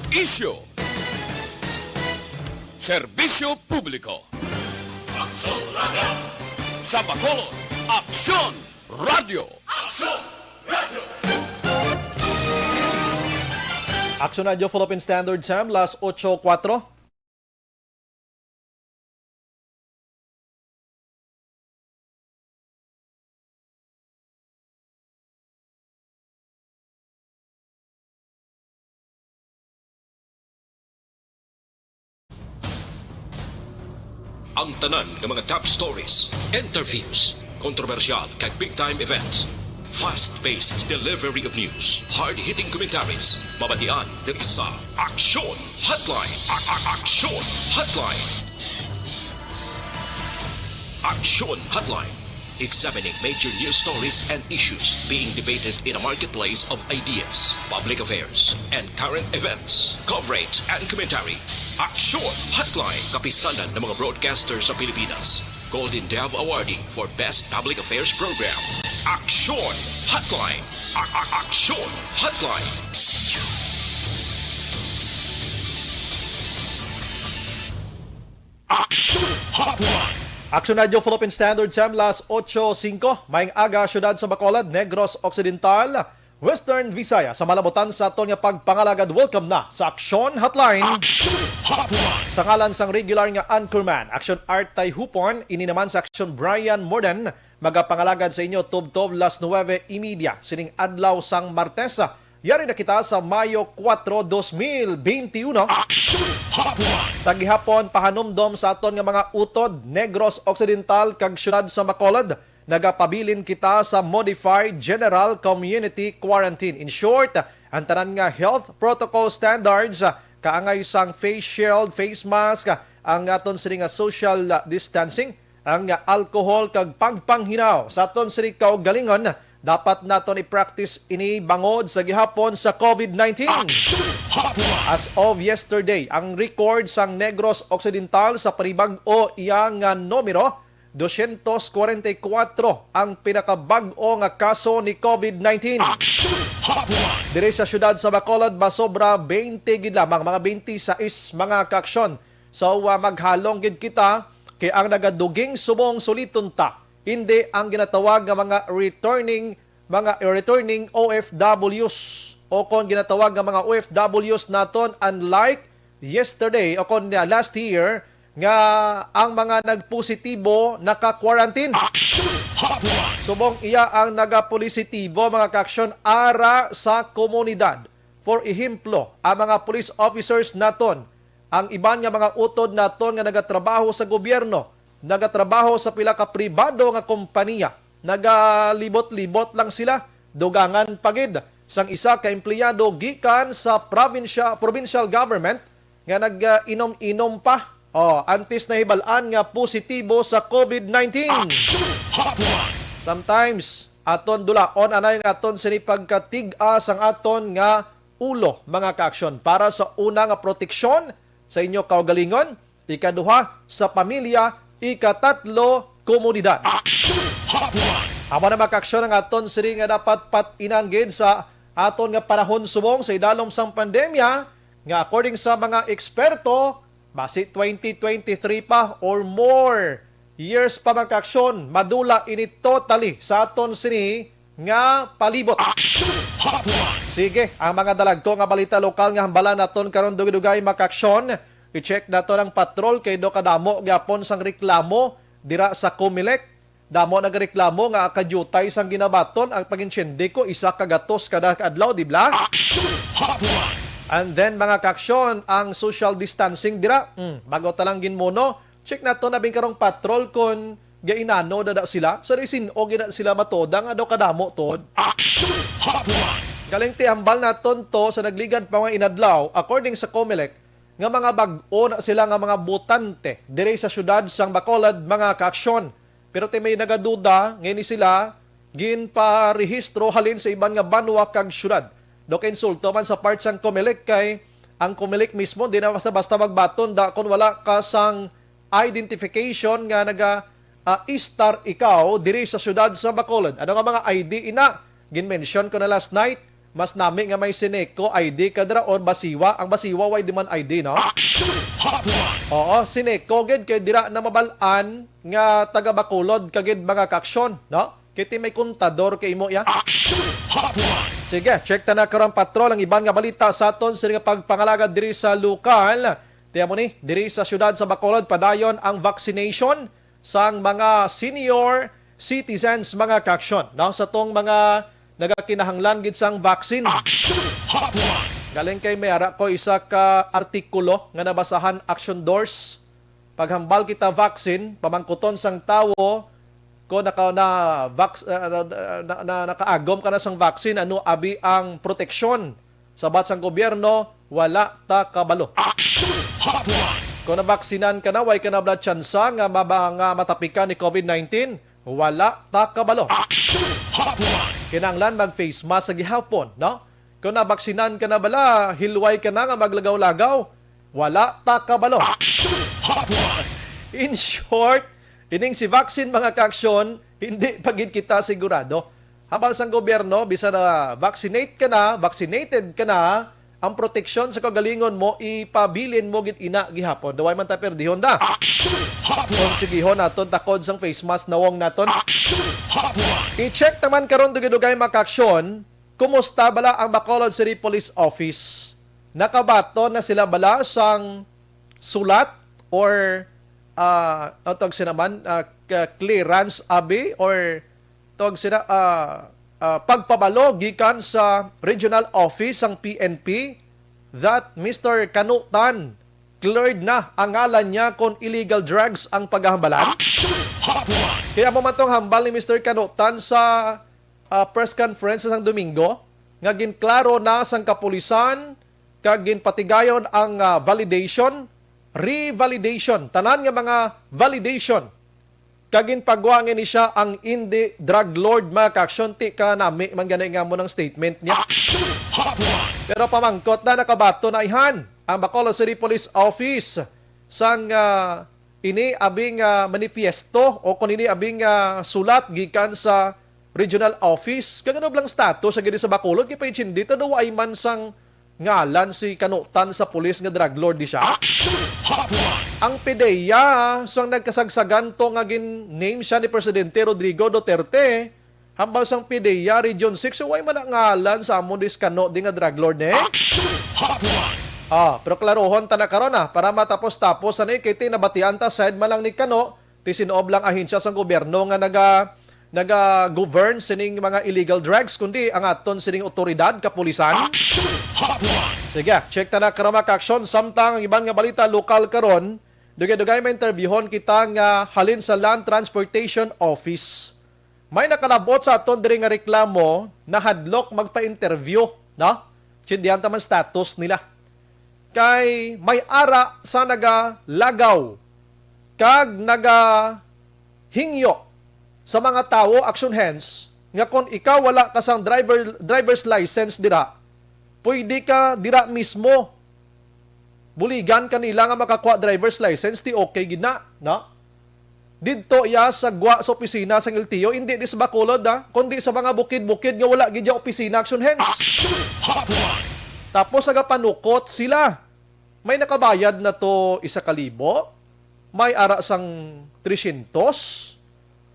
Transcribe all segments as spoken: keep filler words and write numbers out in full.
Isyu. Serbisyo publiko. Aksyon Radio. Sa Bacolod, Aksyon Radio. Aksyon Radio. Aksyon Radio Philippine Standard Time, las otso kuwatro. Ang tanan nga mga top stories, interviews, kontrobersyal kag big time events, fast-paced delivery of news, hard-hitting commentaries, mabatian diri sa Aksyon Hotline. A- a- Aksyon Hotline. Aksyon Hotline. Examining major news stories and issues being debated in a marketplace of ideas, public affairs, and current events. Coverage and commentary. Aksyon Hotline. Kapisanan ng mga broadcaster sa Pilipinas. Golden Dove Awardee for Best Public Affairs Program. Aksyon Hotline. A- a- Aksyon Hotline. Aksyon Hotline. Aksyon Radio Philippine Standard Time, las otso singko. Maayong aga, siyudad sa Bacolod, Negros Occidental, Western Visayas. Sa malabutan sa aton nga pagpangalagad, welcome na sa Aksyon Hotline. Aksyon Hotline. Sa ngalan sang regular nga anchorman, Aksyon Art Tay Hupon, ini naman sa Aksyon Brian Morden, magapangalagad sa inyo tubtob las nuwebe y media sining adlaw sang Martes. Yari na kita sa Mayo kuwatro, dos mil benti uno. Aksyon Hotline. Sa gihapon, pahanumdom sa aton nga mga utod, Negros Occidental kag siyudad sa Bacolod, nagapabilin kita sa modified general community quarantine. In short, ang tanan nga health protocol standards, kaangay sang face shield, face mask, ang aton sini nga social distancing, ang alcohol kag pagpanghinaw sa aton sini kaugalingon, dapat naton i-practice ini bangod sa gihapon sa COVID nineteen. Aksyon Hotline. As of yesterday, ang record sang Negros Occidental sa panibag-o iya nga numero, dosyentos kwarenta y kuwatro ang pinakabag-o nga kaso ni COVID nineteen. Aksyon Hotline. Diri sa siyudad sa Bacolod, masobra twenty gid lamang, mga twenty-sais, mga kaaksyon. So, ah, maghalong gid kita kay ang nagaduging subong suliton ta, indi ang ginatawag nga mga returning, mga returning O F Ws o kon ginatawag nga mga O F Ws naton, unlike yesterday o kon, ah, last year, nga ang mga nagpositibo naka-quarantine. Aksyon Hotline. Subong iya ang nagapositibo, mga kaaksyon, ara sa komunidad. For ehemplo, ang mga police officers naton, ang iban nga mga utod naton nga nagatrabaho sa gobyerno, nagatrabaho sa pila ka pribado nga kompanya, nagalibot-libot lang sila, dugangan pa gid sang isa ka empleyado gikan sa probinsya, provincial government nga nag-inom-inom pa, oh, antes nahibal-an nga positibo sa COVID nineteen. Aksyon Hotline. Sometimes, aton dulaon anay nga aton sini pagkatig-a sang aton nga ulo, mga kaaksyon. Para sa una nga proteksyon sa inyo kaugalingon, ikaduha sa pamilya, ikatatlo komunidad. Aksyon Hotline. Amo na, mga kaaksyon, ang aton sini nga dapat pat-inan gid sa aton nga panahon subong sa idalom sang pandemya, nga according sa mga eksperto, basi twenty twenty-three pa or more years pa, mga kaaksyon, madula ini totally sa aton sini nga palibot. Aksyon Hotline. Sige, ang mga dalagko nga balita lokal nga hambalan naton karon, dugay-dugay, mga kaaksyon. I-check naton ang patrol kay daw kadamo gyapon sang reklamo dira sa Comelec. Damo nagareklamo nga kadiyutay sang ginabaton ang pag-insyende ko isa ka gatos kada adlaw, di bala? Aksyon Hotline. And then, mga kaaksyon, ang social distancing dira. Hmm, bag-o ta lang ginmuno, check naton abi karong patrol kon gainano dada sila. So, di sin-o gina sila matoda nga daw kadamo, tod. Aksyon Hotline. Galing ti hambal naton to sa nagligad pa mga inadlaw, according sa Comelec, nga mga bag-o na sila nga mga botante diri sa siyudad sang Bacolod, mga kaaksyon. Pero ti may nagaduda nga ini sila ginparehistro halin sa iban nga banwa kag siyudad. Do kainsulto man sa part sang Comelec kay ang Comelec mismo di na basta-basta magbaton da kon wala ka sang identification nga naga, ah, istar ikaw diri sa siyudad sa Bacolod. Ano nga mga I D ina? Ginmention ko na last night. Mas nami nga may Sineco I D ka dira or Basiwa. Ang Basiwa way demand I D, no? Action Hotline! Oo, Sineco gid kay dira na mabal-an nga taga Bacolod ka gid, mga kaaksyon, no? Kiti may kontador kay imo ya. Action Hotline! Sige, check ta na karong patrol ang iban nga balita sa aton sa nga pagpangalagad diri sa lokal. Tiya mo ni, diri sa siyudad sa Bacolod, padayon ang vaccination sang mga senior citizens, mga kaaksyon, no? Sa tong mga nagakinahanglan gid sang vaccine. Action Hotline! Galing kay may ara ko isa ka artikulo nga nabasahan, Action Doors. Paghambal kita vaccine, pamangkuton sang tawo ko naka na, vax, ah, na, na, na, nakaagom ka na sang vaccine, ano abi ang proteksyon? Sabat sang gobyerno, wala ta kabalo. Action Hotline! Kung nabaksinan ka na, way ka na bala tsansa nga maba, nga matapikan ni covid nineteen, wala ta kabalo. Action Hotline! Kinahanglan mag-face mask sa gihapon, no? Kung nabaksinan ka na bala, hilway ka na nga maglagaw-lagaw, wala ta kabalo. Action Hotline! In short, ining si vaccine, mga kaaksyon, hindi pa gid kita sigurado. Habang sang gobyerno, bisan na vaccinate ka na, vaccinated ka na, ang proteksyon sa kagalingon mo, ipabilin mo gid ina gihapon. Daw way man ta perdihon da. Action Hotline! Kung sigihon naton takod sang face mask, nawong naton. Action Hotline! I-check naman karon, dugay-dugay, mga kaaksyon, kumusta bala ang Bacolod City Police Office? Nakabaton na sila bala sang sulat or, ah, ang tawag sila man, ah, ka-, clearance abi or tawag sila, ah, ah, pagpabalo gikan sa regional office sang P N P that Mister Kanutan, cleared na ang ngalan niya kon illegal drugs ang paghahambalan? Action Hotline! Kaya mo man tong hambal ni Mister Kanutan sa, ah, press conference sang Domingo nga ginklaro na sang kapulisan kag ginpatigayon ang, ah, validation, revalidation, tanan nga mga validation. Kag ginpagwa nga ni siya ang indi drug lord, mga kaaksyon, ti ka nami man gani nga mo ng statement niya. Action Hotline! Pero pamangkot na, nakabaton na ihan ang Bacolod City Police Office sang, ah, ini abing, ah, manifiesto o kung ini abing, ah, sulat gikan sa regional office. Kag ano blang status sa gini sa Bacolod? Kay pa-, hindi ta daw ay man sang ngalan si Kanutan sa pulis nga drug lord di siya. Action Hotline! Ang PDEA sang nagkasagsagan to nga gin-name siya ni Presidente Rodrigo Duterte. Hambal sang PDEA Region six, so way man na ngalan sa amon dis Kano di nga drug lord, eh? Action Hotline! Ah, pero klarohon ta na karon, ah, para matapos-tapos ani, kay ti nabatian ta side man lang ni Kano, ti sinuob lang ahensya sang gobyerno nga naga-, naga-govern sining mga illegal drugs, kundi ang aton sining otoridad, kapulisan. Action Hotline! Sige, check ta na karong mga kaaksyon. Samtang ang iban nga balita lokal karon, dugay-dugay may interviewon kita nga halin sa Land Transportation Office. May nakalabot sa aton diri nga reklamo, nahadlok magpa-interview, no? Tsindihan ta man status nila. Kay may ara sa nagalagaw kag nagahingyo sa mga tawo, action hands, nga kon ikaw wala ka sang driver, driver's license dira, pwede ka dira mismo buligan kanila nga makakuha driver's license, ti okay gid na, no? Didto iya sa gwa sa opisina sang L T O, hindi di sa Bacolod, ha, kundi sa mga bukid-bukid nga wala gid ya opisina, action hands. Action Hotline! Tapos nagapanukot sila. May nakabayad na to isa ka libo, may ara sang tresyentos.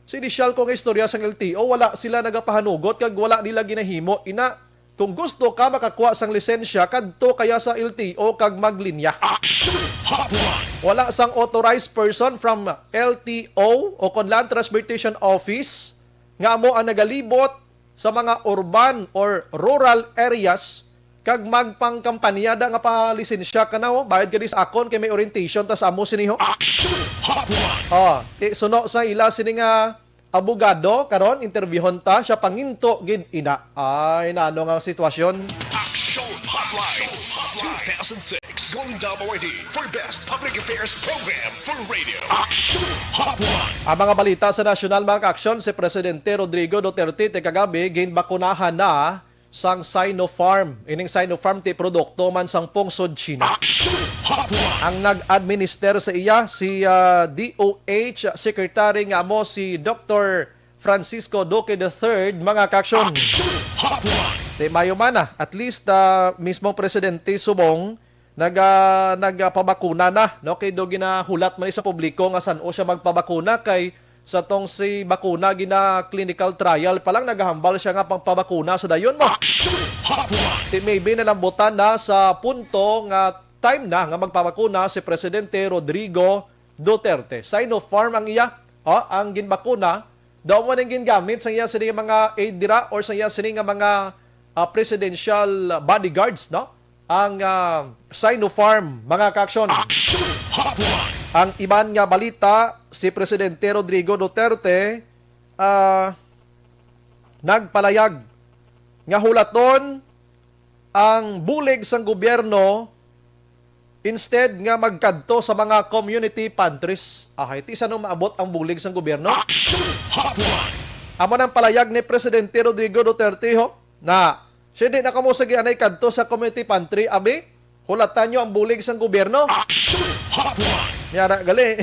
Sa inisyal ko nga istorya sang L T O, wala sila nagapahanugot kag wala nila ginahimo. Ina, kung gusto ka makakuha sang lisensya, kadto kaya sa L T O kag maglinya. Action Hotline! Wala sang authorized person from L T O o kon Land Transportation Office nga amo ang nagalibot sa mga urban or rural areas kag magpangkampanya da nga palisensya ka na, oh, bayad ka di sa akon kay may orientation ta sa amo sini, ho. Action Hotline! Oh, ti suno sa ila sini nga abogado karon, interviewon ta siya, panginto gid ina. Ay, naano nga sitwasyon? Action Hotline two thousand six, Golden Dome Awardee for Best Public Affairs Program for Radio. Action Hotline! Ang mga balita sa nasyonal, mga kaaksyon, si Presidente Rodrigo Duterte ti kagabi ginbakunahan na sang Sinopharm. Ining Sinopharm ti produkto man sang pungsod China. Action Hotline! Ang nag-administer sa iya si, ah, D O H Secretary nga amo si Doktor Francisco Duque the third, mga kaaksyon. Action Hotline! Di mayo man na, at least, ah, mismong Presidente subong naga nagapabakuna na, no? Kay do ginahulat man ni sa publiko nga san-o siya magpabakuna, kay sa tong si bakuna gina clinical trial pa lang, nagahambal siya nga pangpabakuna sa dayon mo. Action Hotline! Di maybe nalambutan na sa punto nga time na nga magpabakuna si Presidente Rodrigo Duterte. Sinopharm ang iya, oh, ang ginbakuna, daw mo ning gingamit sa iya sini nga mga aide dira or sa iya sini nga mga, ah, presidential bodyguards, no? Ang, ah, Sinopharm, mga ka-aksyon. Action Hotline! Ang iban nga balita, si Presidente Rodrigo Duterte, ah, nagpalayag nga hulaton ang bulig sang gobyerno instead nga magkadto sa mga community pantries. Ahay, ti sa nung maabot ang bulig sang gobyerno? Action Hotline! Amo nang palayag ni Presidente Rodrigo Duterte, ho, na siya di na kamo sige anay kadto sa community pantry, abi, hulatan nyo ang bulig sang gobyerno. Action Hotline! Miyara gali.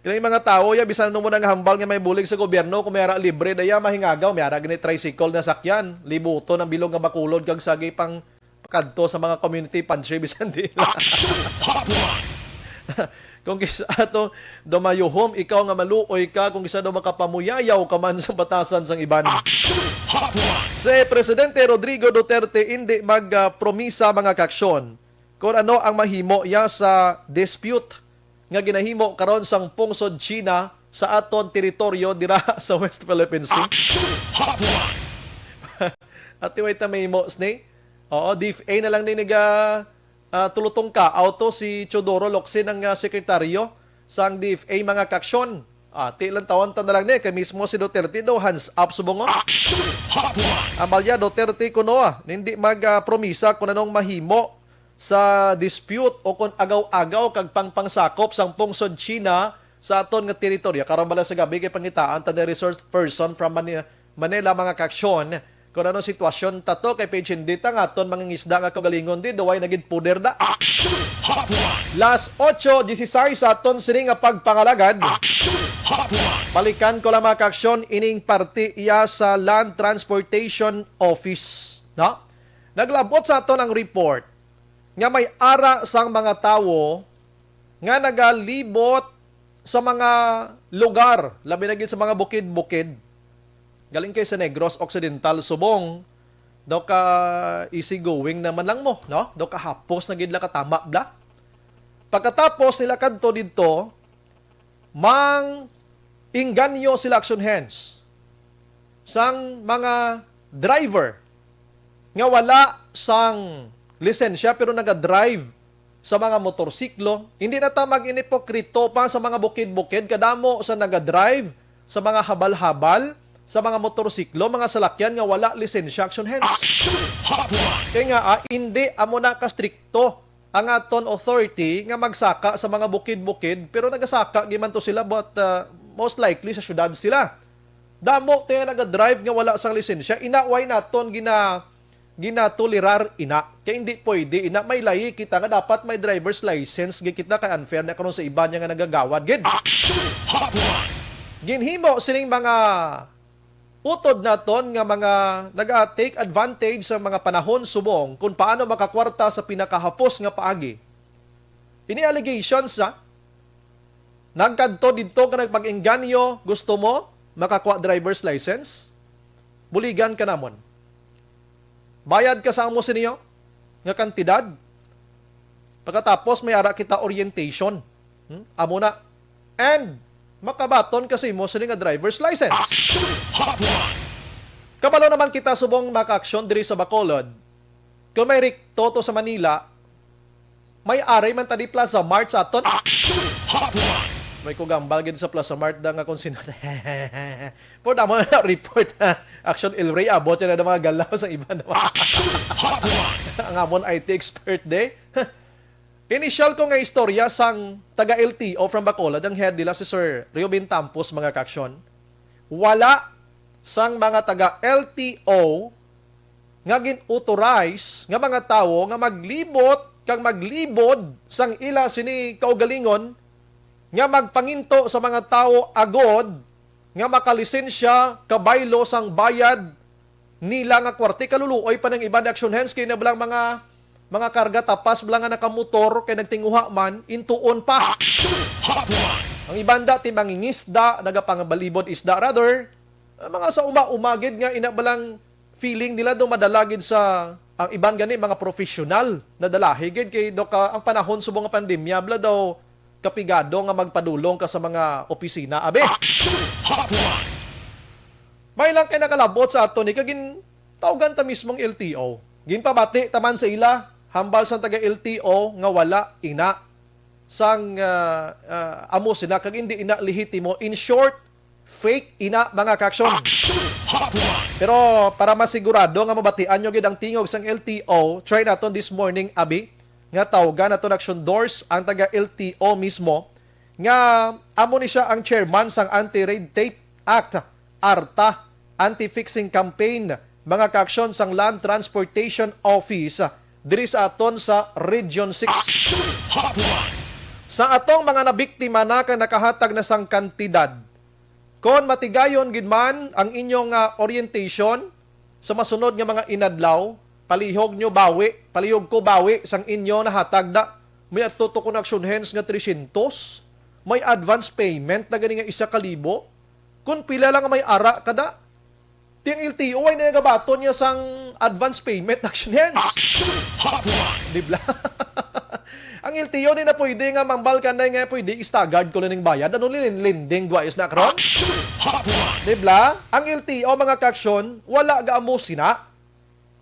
Kini mga tawo ya, bisan ano mo nang hambal nga may bulig sa gobyerno, kung may ara libre daya, mahingagaw, may ara gani tricycle nga sakyan, libuton ang bilog nga Bacolod kag sagi pang pakadto sa mga community pantry, bisan di na. Action Hotline! Kung kisa ato daw mayuhom ikaw nga maluoy ka, kung kisa daw makapamuyayaw ka man sa batasan sang iban. Action Hotline! Si Presidente Rodrigo Duterte indi mag, ah, promisa, mga kaaksyon, kung ano ang mahimo ya sa dispute nga ginahimo karon sang pungsod China sa aton teritoryo dira sa West Philippine Sea. Action Hotline! Ati way ta mahimo sini? Oo, D F A na lang ni naga, ah, tulutong ka. Auto si Teodoro Locsin ang, ah, sekretaryo sang D F A, mga kaaksyon. Ah, ti lang tawon ta na lang ni kay mismo si Duterte daw hands up subong, oh. Action Hotline! Amalia Duterte kuno, ah, hindi mag, ah, promisa kung anong mahimo sa dispute o kon agaw-agaw kag pangpangsakop sang pungsod China sa aton nga teritoryo. Karon bala sa gabi kay pangitaan ta ni resource person from Mani-, Manila, mga kaaksyon, kung ano sitwasyon ta to, kay page hindi ta nga aton mga ngisda nga kaugalingon di, duway na gid puder da. Action Hotline! Las ocho dieciséis sa aton sini nga pagpangalagad. Action Hotline! Balikan ko lang, mga kaaksyon, ining parte iya sa Land Transportation Office, no? Naglabot sa aton ang report nga may ara sang mga tawo nga nagalibot sa mga lugar, labi na gid sa mga bukid-bukid. Galing kay sa Negros Occidental subong, daw ka easy going naman lang mo, no? Daw ka hapos na gid la katama bla. Pagkatapos nila kadto didto, mang inganyo sila, action hands, sang mga driver nga wala sang lisensya pero nagadrive sa mga motorsiklo. Hindi na ta mag-inipokrito pa sa mga bukid-bukid, kadamo sa nagadrive sa mga habal-habal sa mga motorsiklo, mga salakyan nga wala lisensya, action hands. Action Hotline! Kay nga, ah, hindi amo na kastrikto ang aton authority nga magsaka sa mga bukid-bukid, pero nagasaka giman to sila, but, uh, most likely sa syudad sila. Damo tayo naga-drive nga wala sang lisensya, ina, why naton gina-, ginatolerar ina? Kay hindi pwede ina, may layi kita nga dapat may driver's license, gid kita kay unfair na karon sa iban nga nagagawad gid. Action Hotline! Ginhimo sining mga utod naton nga mga naga-take advantage sa mga panahon subong kung paano makakwarta sa pinakahapos nga paagi. Ini allegations, ha? Nagkadto didto ka nagpag-engganyo, gusto mo makakuha driver's license? Buligan ka namon. Bayad ka sa amo siniyo nga kantidad. Pagkatapos may ara kita orientation. Hmm? Amo na. And makabaton ka sa imo sini nga driver's license. Action Hotline! Kabalo naman kita subong mga kaaksyon diri sa Bacolod. Kung may rikto to sa Manila, may aray man tadi Plaza Mart sa aton. Action Hotline! May kugambal gid sa Plaza Mart da nga kung sino. Pero damo na report. Action El Rey, abot yan na mga galaw sa iba na. Action Hotline! Ang amon I T expert day. Initial ko nga istorya sang taga L T O from Bacolod, ang head nila si Sir Reubin Tampos, mga kaaksyon. Wala sang mga taga L T O nga gin-authorize nga mga tawo nga maglibot kag maglibod sang ila sini kaugalingon nga magpanginto sa mga tawo agod nga makalisensya kabaylo sang bayad nila nga kwarta. Kaluluoy pa ng iban, Action Hands, kay na bala ang mga, mga karga tapas bala nga nakamotor kay nagtinguha man, intuon pa. Action Hotline! Ang iban da, ti mangingisda, nagapangabalibod isda, rather, ang mga sa uma-uma gid nga ina balang feeling nila do madala gid sa, ang iban gani mga professional na dalahi gid kay do ka ang panahon subong nga pandemya bala daw kapigado nga magpadulong ka sa mga opisina, abi. Action Hotline! May lang kay nakalabot sa ato ni kagin tawgan ta mismong L T O. Ginpabati taman sa ila hambal sang taga L T O nga wala ina sang, ah, ah, amo sila kag hindi ina lehitimo. In short, fake ina, mga ka-action. Action Hotline! Pero para masigurado nga mabatian nyo gid ang tingog sang L T O, try naton this morning, abi, nga tawgan naton, Action Doors, ang taga L T O mismo, nga amo ni siya ang chairman sang Anti-Red Tape Act, ARTA, Anti-Fixing Campaign, mga ka-action sang Land Transportation Office diri sa aton sa Region six. Action Hotline! Sa atong mga nabiktima na kag nakahatag na sang kantidad, kon matigayon gid man ang inyong, ah, orientation sa masunod nga mga inadlaw, palihog nyo bawi, palihog ko bawi sang inyo nahatag na may ato to kon, Action Hands, nga three hundred, may advance payment na gani nga isa ka libo. Kon pila lang ang may ara kada, ti ang L T O ay nagabaton niya sang advance payment, Action Hands. Action Hotline! Di bala? Ang L T O di na pwede nga mambal ka na nga pwede istagad ko na ning bayad. Ano lin-, lending guwais na karon? Action Hotline! Di bala? Ang L T O, mga ka-action, wala ga amo sina.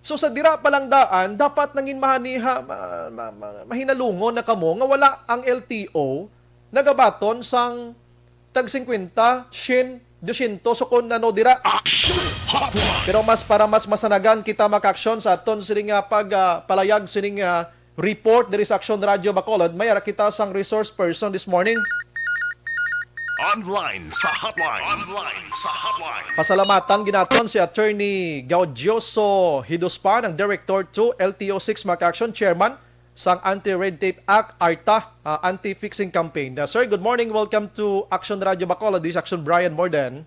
So sa dira pa lang daan, dapat nangin mahaniha, ma-, ma-, ma-, mahinalungon na kamo nga wala ang L T O nagabaton sang tag singkwenta, syen, dusyentos, o kon ano dira. Action Hotline! Pero mas, para mas masanagan kita makaaksyon sa aton sining, ah, pag, ah, palayag sining, ah, report diri sa Action Radio Bacolod, may ara kita sang resource person this morning. Online sa hotline. Online sa hotline. Pasalamatan ginaton si Attorney Gaudioso Hiduspan, ang Director two, L T O six, mga ka-action, Chairman sang Anti-Red Tape Act, ARTA, ah, Anti-Fixing Campaign. Uh, sir, good morning. Welcome to Action Radio Bacolod. This is Action Brian Morden.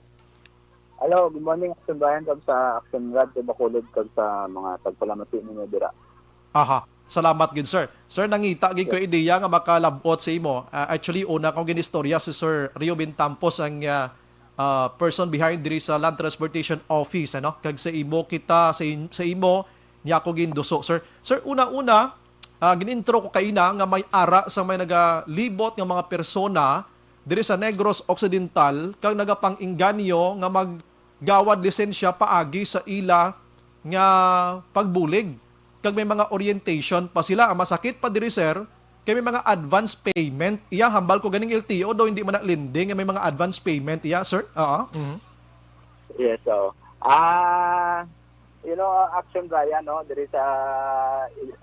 Hello, good morning, Action Brian, kag sa Action Radio Bacolod, kag sa mga tagpalamati ninyo dira. Aha. Salamat gid, sir. Sir, nangita gid ko Yes. ideya nga makalab-ot sa imo. Ah, actually, una kong ginistorya si Sir Rio Bintampos ang, ah, ah, person behind diri sa Land Transportation Office, ano? Kag sa imo kita, sa in-, sa imo, niya ako ginduso, sir. Sir, una-una, ah, gin-intro ko kaina nga may ara sa may nagalibot nga mga persona diri sa Negros Occidental kag nagapang-inganyo nga maggawad lisensya paagi sa ila nga pagbulig. Kag may mga orientation pa sila. Ang masakit pa diri, sir, kay may mga advance payment. Iya, hambal ko ganing L T O daw, hindi man na lending, may mga advance payment. Iya, sir? Oo. Mhm. Yes, so, ah, you know, uh, Action Brian, no, diri sa,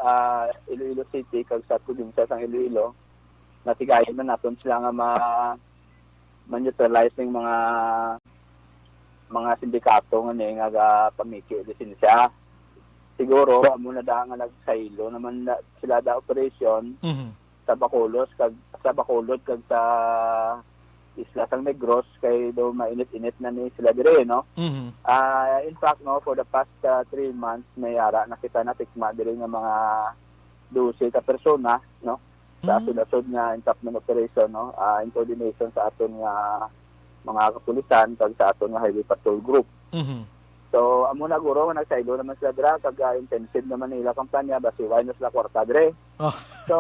ah, Iloilo City, kag sa probinsya sang Iloilo, natigayon na naton sila nga ma-, ma-neutralize ning mga, mga sindikato nga ni nga gapamiki lisensya. Siguro, amo na da nga nagsaylo naman na sila da operation Mhm. sa Bacolod kag, sa Bacolod kag sa isla sang Negros, kay daw mainit-init na ni sila dire, no? Mhm. Ah, in fact, no, for the past, ah, three months, may ara na kita natikma dire nga mga dose ka persona, no? Sa Mm. asod-asod nga entrapment operation, no? Ah, in coordination sa aton nga mga kapulisan kag sa aton nga Highway Patrol Group. Mhm. So, amo na guro nga nagsaylo naman sila dira, kag, ah, intensive naman ang ila kampanya, basi wala na sila kwarta dire. Oh. So,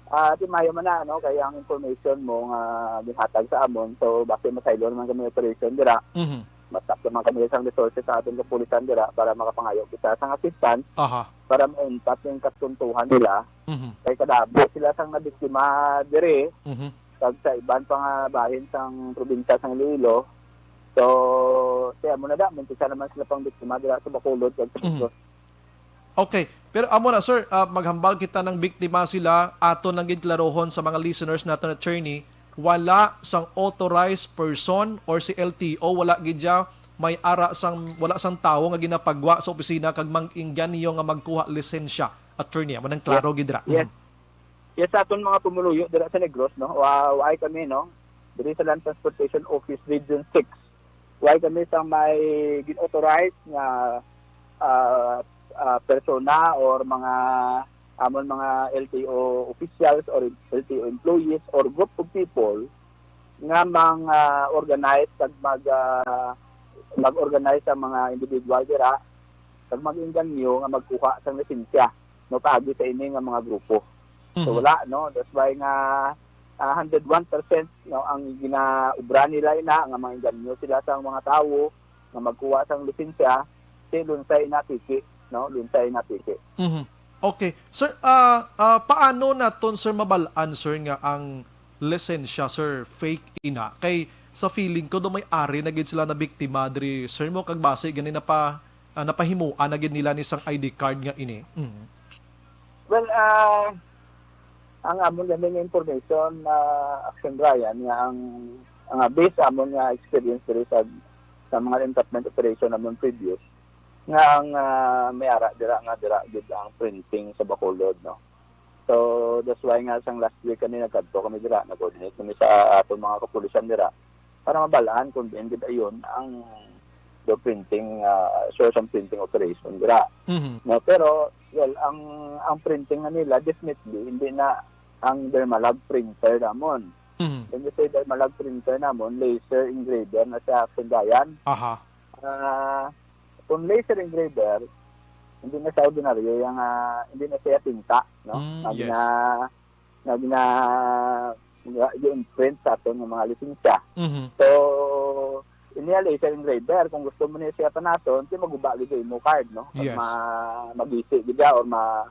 ah, di maayo man na, no, kay ang information mo nga ginhatag sa amon, so basi masaylo naman kami operation dira. Mhm. Mas sakto man kami sang resources sa aton kapulisan dira para makapangayo kita sang assistance Aha. para mauntat yung kasuntuhan nila. Mhm. Kay kadamo sila sang nabiktima diri, Mhm. kag sa iban pa nga bahin sang probinsya sang Iloilo. So, kaya mo na da, munti siya naman sila pang biktima dira sa Bacolod kag sa Mhm. Negros. Okay. Pero amo na, sir, ah, maghambal kita ng biktima sila, aton lang gid klarohon sa mga listeners naton, attorney, wala sang authorized person or si L T O, wala gid siya may ara sang, wala sang tawo nga ginapagwa sa opisina kag mang-inganyo nga magkuha lisensya, attorney. Amo nang klaro Yes. gid ra. Yes. Mhm. Yes, sa aton mga pumuluyo dira sa Negros, no? Wa-, waay kami, no? diri sa Land Transportation Office Region six. Why kami sang may gin-authorize nga, ah, ah, persona or mga amon mga L T O officials or L T O employees or group of people nga mang, ah, organize kag mag, ah, mag-organize sa mga individual dira kag mag-inganyo nga magkuha sang lisensya, no, paagi sa ini nga mga grupo. So, Mhm. wala, no? That's why nga, ah, hundred one percent, no, ang ginaobra nila ina nga mga inganyo sila sa mga tawo nga magkuha sang lisensya, si Lunsay Inapiki, no? Lunsay Inapiki. Mhm. Okay. Sir, ah, ah, paano naton, sir, mabal-an, sir, nga ang lisensya, sir, fake ina? Kay sa feeling ko, do may ari na gid sila na biktima diri, sir, mo, kag basi gani napa-, ah, napahimuan na gid nila ni sang I D card nga ini. Mm. Well, ah, ang amon gani nga information, ah, Action Brian, nga ang, ang, ah, based sa amon nga experience diri sa, sa mga entrapment operation namon previous, nga ang, ah, may ara dira nga dira gid ang printing sa Bacolod, no? So, that's why nga sang last week kami nagkadto kami dira, nag-coordinate kami sa aton mga kapulisan dira para mabalaan kung diin gid ayon ang the printing, ah, source ang printing operation dira. Mhm. No, pero, well, ang, ang printing na nila, definitely, hindi na ang Dermalag printer namon. Mhm. When you say Dermalag printer namon, laser engraver na siya, Action Brian. Aha. Ah, kung laser engraver, hindi na siya ordinaryo, yung, ah, hindi na siya tinta, no? Mm, Nga yes. gina-, nga gina-, nga i-imprint sa aton nga mga lisensya. Mhm. So, ini ang laser engraver, kung gusto mo niya siya panason, di maguba gid ang imo card, no? Pag Yes. ma-, magisi gid siya or ma-,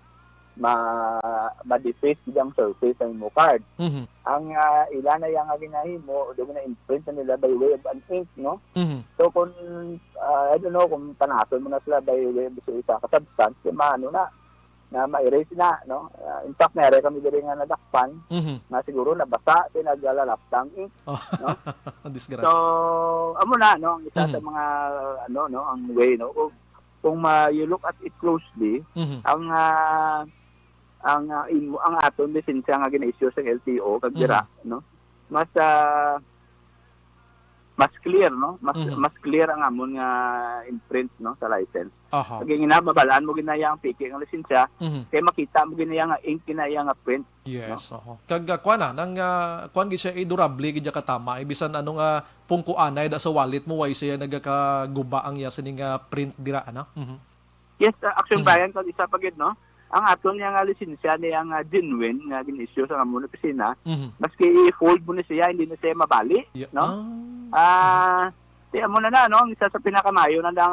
ma-, ma-deface gid ang surface sa imo card. Mhm. Ang, ah, ila na yang nga ginahimo, do na imprint na nila by way of an ink, no? Mhm. So, kung, ah, I don't know kung panason mo na sila by way of sa isa ka substance, di maano na, na ma-erase na, no? Ah, in fact, meron kami diri nga nadakpan, Mhm. na siguro nabasa, di naglalaptang ink, Oh. no? Ang disgrasya. So, amo na, no? Ang isa sa Mhm. mga, ano, no? Ang way, no? Kung, kung ma-, you look at it closely, Mhm. ang, ah, ang, ah, imo, ang aton lisensya nga gina-issue sa L T O kag dira, Mhm. no? Mas, ah, mas clear, no? Mas, Mhm. mas clear ang amon nga imprint, no, sa license. Aha. Kag ang ina, mabalaan mo ginaya ang peke nga lisensya, Mhm. kay makita mo ginaya nga ink, ginaya nga print, no? Yes, oho. Kag, ah, kuwan na, nang, ah, kuwan gid siya, eh, durable gid siya katama. Eh, bisan ano nga pungkuanay da sa wallet mo, way siya nagakaguba ang iya sini nga print dira, ano? Mhm. Yes, uh, Action Mhm. Brian, kag isa pa gid, no? Ang aton niya nga lisensya niya nga genuine nga gin-issue sa amon opisina, Mhm. maski i-fold mo na siya, hindi na siya mabali, Yeah. no? Ah. Ah, Mhm. Di amo na na, no? Ang isa sa pinakamayo na nga,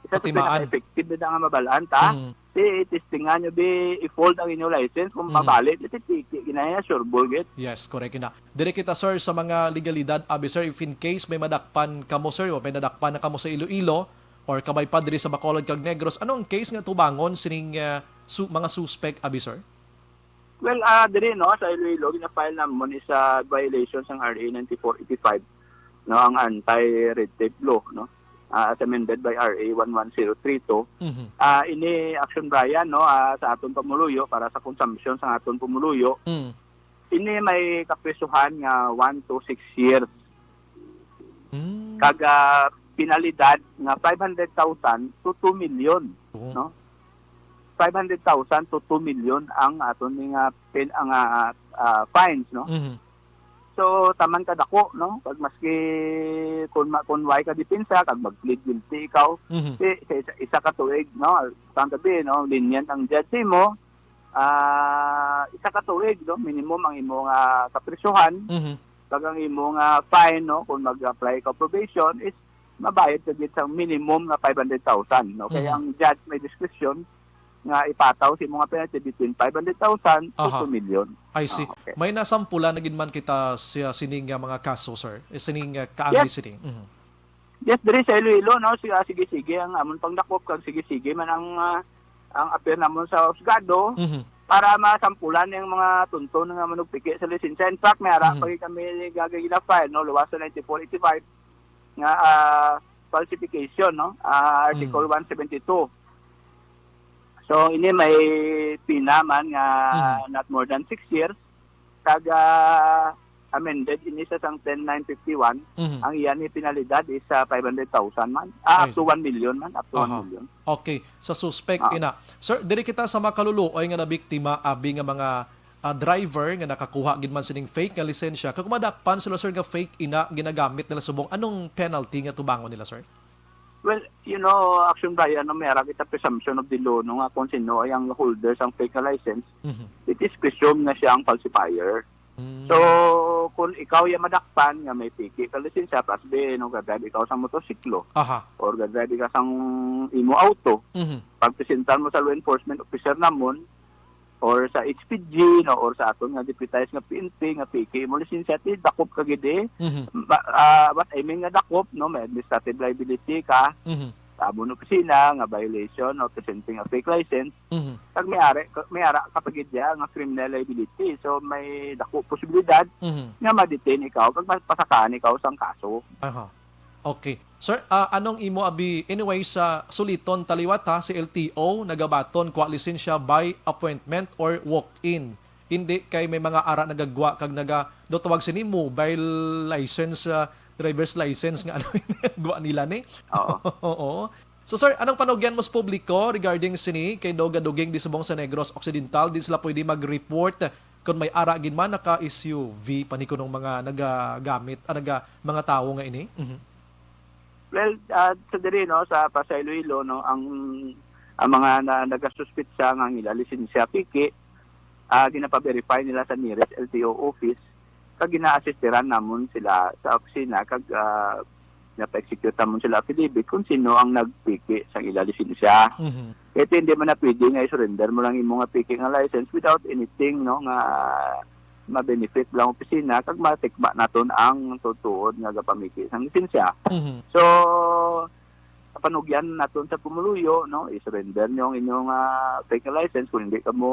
isa sa Patimaan. pinaka-effective na nga mabalaan ta. Mhm. Di testingan nyo, bi, i-fold ang inyo license. Kung Mhm. mabali, di titiki, ginaya, sure ball, gid. Yes, correct na. Dire kita, sir, sa mga legalidad, abi, sir, if in case may madakpan kamo, sir, o may nadakpan na kamo sa Iloilo, or kabay pa diri sa Bacolod kag Negros, ano ang case nga tubangon sining, ah, su-, mga suspect, abi, sir? Well, ah, diri, no, sa Iloilo, gina-file namon is a violation sang R A ninety-four eighty-five, no, ang anti-red tape law, no, ah, as amended by R A one one zero three two. Mhm. Ah, ini, Action Brian, no, ah, sa aton pumuluyo, para sa consumption sa aton pumuluyo, Mm. ini may kaprisuhan nga one to six years. Mm. Kag, ah, penalidad nga five hundred thousand to two million, Oo. no? Five hundred thousand to two million ang aton ni nga pin-, ang, ah, ah, fines, no? Mhm. So, taman ka dako, no? Pag maski kun ma-, kun way ka depensa, kag mag-plead guilty ikaw, Mhm. si, sa isa, isa ka tuig, no? Tang tabi, no? Lenient ang judge mo, ah, isa ka tuig, no? Minimum ang imo nga kaprisohan, Mhm. kag ang imo nga fine, no? Kung mag-apply ka probation, is mabayad ka gid sa minimum nga five hundred thousand, no? Kay Mhm. ang judge may discretion nga ipataw sa imo nga penalty between five hundred thousand to Aha. two million. I see. Ah, okay. May nasampulan na gid man kita siya sining nga mga kaso, sir. Eh, sining, ah, kaagi Yes. sini. Mhm. Yes, diri sa Iloilo, no, si, ah, sige-sige ang amon pangdakop kag sige-sige man ang, ah, ang appear namon sa husgado Mhm. para masampulan yung mga tunton nga manugpiki sa lisensya. In fact, may ara Mhm. pa gid kami gagawin na file, no, luwas sa ninety-four eighty-five nga, ah, falsification, no, ah, Article Mhm. one seventy-two. So, ini may pina man nga Mhm. not more than six years. Kag, ah, amended ini sa sang ten nine fifty-one, Mhm. ang iya ni penalidad is, ah, five hundred thousand man. Ah, Ay. Up to one million man, up to Aha. one million. Okay, sa suspect Ah. ina. Sir, diri kita sa makaluluoy nga nabiktima, abi nga mga, ah, driver nga nakakuha gid man sining fake nga lisensya. Kag madakpan sila, sir, nga fake ina ginagamit nila subong, anong penalty nga tubangon nila, sir? Well, you know, Action Brian, no, may ara kita presumption of the law, no, nga kung sino ay ang holder sang fake nga license, Mhm. it is presumed nga siya ang falsifier. Mm. So, kung ikaw ya madakpan nga may piki ka lisensya, plus be, no, gadrive ikaw sa motorsiklo, Aha. or gadrive ka sang imo auto, Mhm. pagpresentar mo sa law enforcement officer namon, or sa H P G, no, or sa aton nga deputized nga P N P, nga piki mo lisensya, ti dakop ka gid eh. Mhm. Ma-, ah, what I mean nga dakop, no, may administrative liability ka, Mhm. sa amon opisina, nga violation of presenting a fake license, Mhm. kag may ari, may ara ka pa gid ya nga criminal liability. So, may dako posibilidad Mhm. nga ma-detain ikaw kag mapasakaan ikaw sang kaso. Aha. Okay. Sir, ah, anong imo abi? Anyway, sa suliton taliwat ha, si L T O nagabaton kwa lisensya by appointment or walk-in. Hindi kay may mga ara nagagwa kag naga, do tawag sini mobile license, ah, driver's license nga ano gwa nila ni. Oo. Oo. So sir, anong panugyan mo sa publiko regarding sini kay do gaduging di subong sa Negros Occidental, di sila pwede mag-report kung may ara gid man naka S U V pa ni kunong mga nagagamit, ah, naga, mga tawo nga ini? Mhm. Well, ah, sa diri, no, sa Pasay Iloilo, no, ang, ang mga na, nagasuspitsa nga ang ila lisensya piki, ah, ginapa-verify nila sa nearest L T O office, kag gina-assistiran namon sila sa opisina, kag, ah, napa-execute namon sila affidavit kung sino ang nagpiki sang ila lisensya. Mhm. Kaya hindi man na pwede nga i-surrender mo lang imo nga piki nga license without anything, no, nga ma-benefit lang opisina, kag matikba naton ang tutuod nga gapamiki sang lisensya. Mhm. So, panugyan naton sa pumuluyo, no, i-surrender nyo ang inyong, ah, fake license kung hindi kamo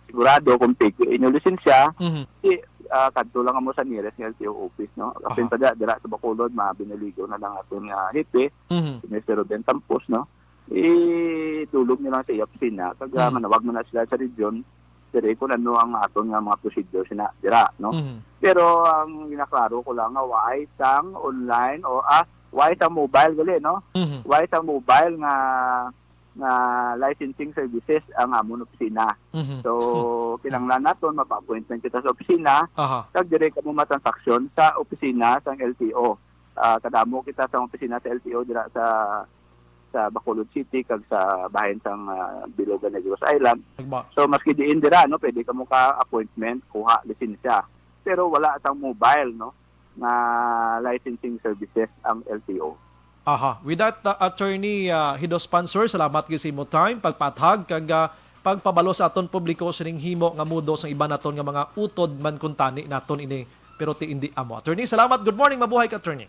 sigurado kung fake yung inyong lisensya. Mhm. Si, ah, kadto lang kamo sa nearest nga L T O office, no. Kapin Aha. pa dira, dira sa Bacolod, mabinaligo na lang aton nga hepe, Mhm. si Mister Ruben Tampos, no. Idulog nyo lang sa iya opisina, kag, ah, Mhm. manawag mo na sila sa region, diri kung ano ang aton nga mga procedure sina dira, no. Mhm. Pero ang ginaklaro ko lang nga, why sang online o, ah, why sang mobile gali, no? Mhm. Why sang mobile nga, nga licensing services ang amon opisina? Mhm. So, kinahanglan naton mapa-appointment kita sa opisina, Aha. kag dire kamo matransaksyon sa opisina sang L T O. Ah, kadamo kita sa opisina sa L T O dira sa, sa Bacolod City kag sa bahin sang, ah, Bilogan, Negros Island. Nagba- So, maski diin dira, no, pwede kamo ka appointment, kuha lisensya. Pero wala sang mobile, no, nga licensing services ang L T O. Aha. With that, uh, Attorney, uh, Hido Sponsor, salamat gyud sa imo time, pagpathag, kag, uh, pagpabalo sa aton publiko sining himo nga mudo sang iban naton nga mga utod man kuntani naton ini, pero ti indi amo. Attorney, salamat. Good morning, mabuhay ka, Attorney.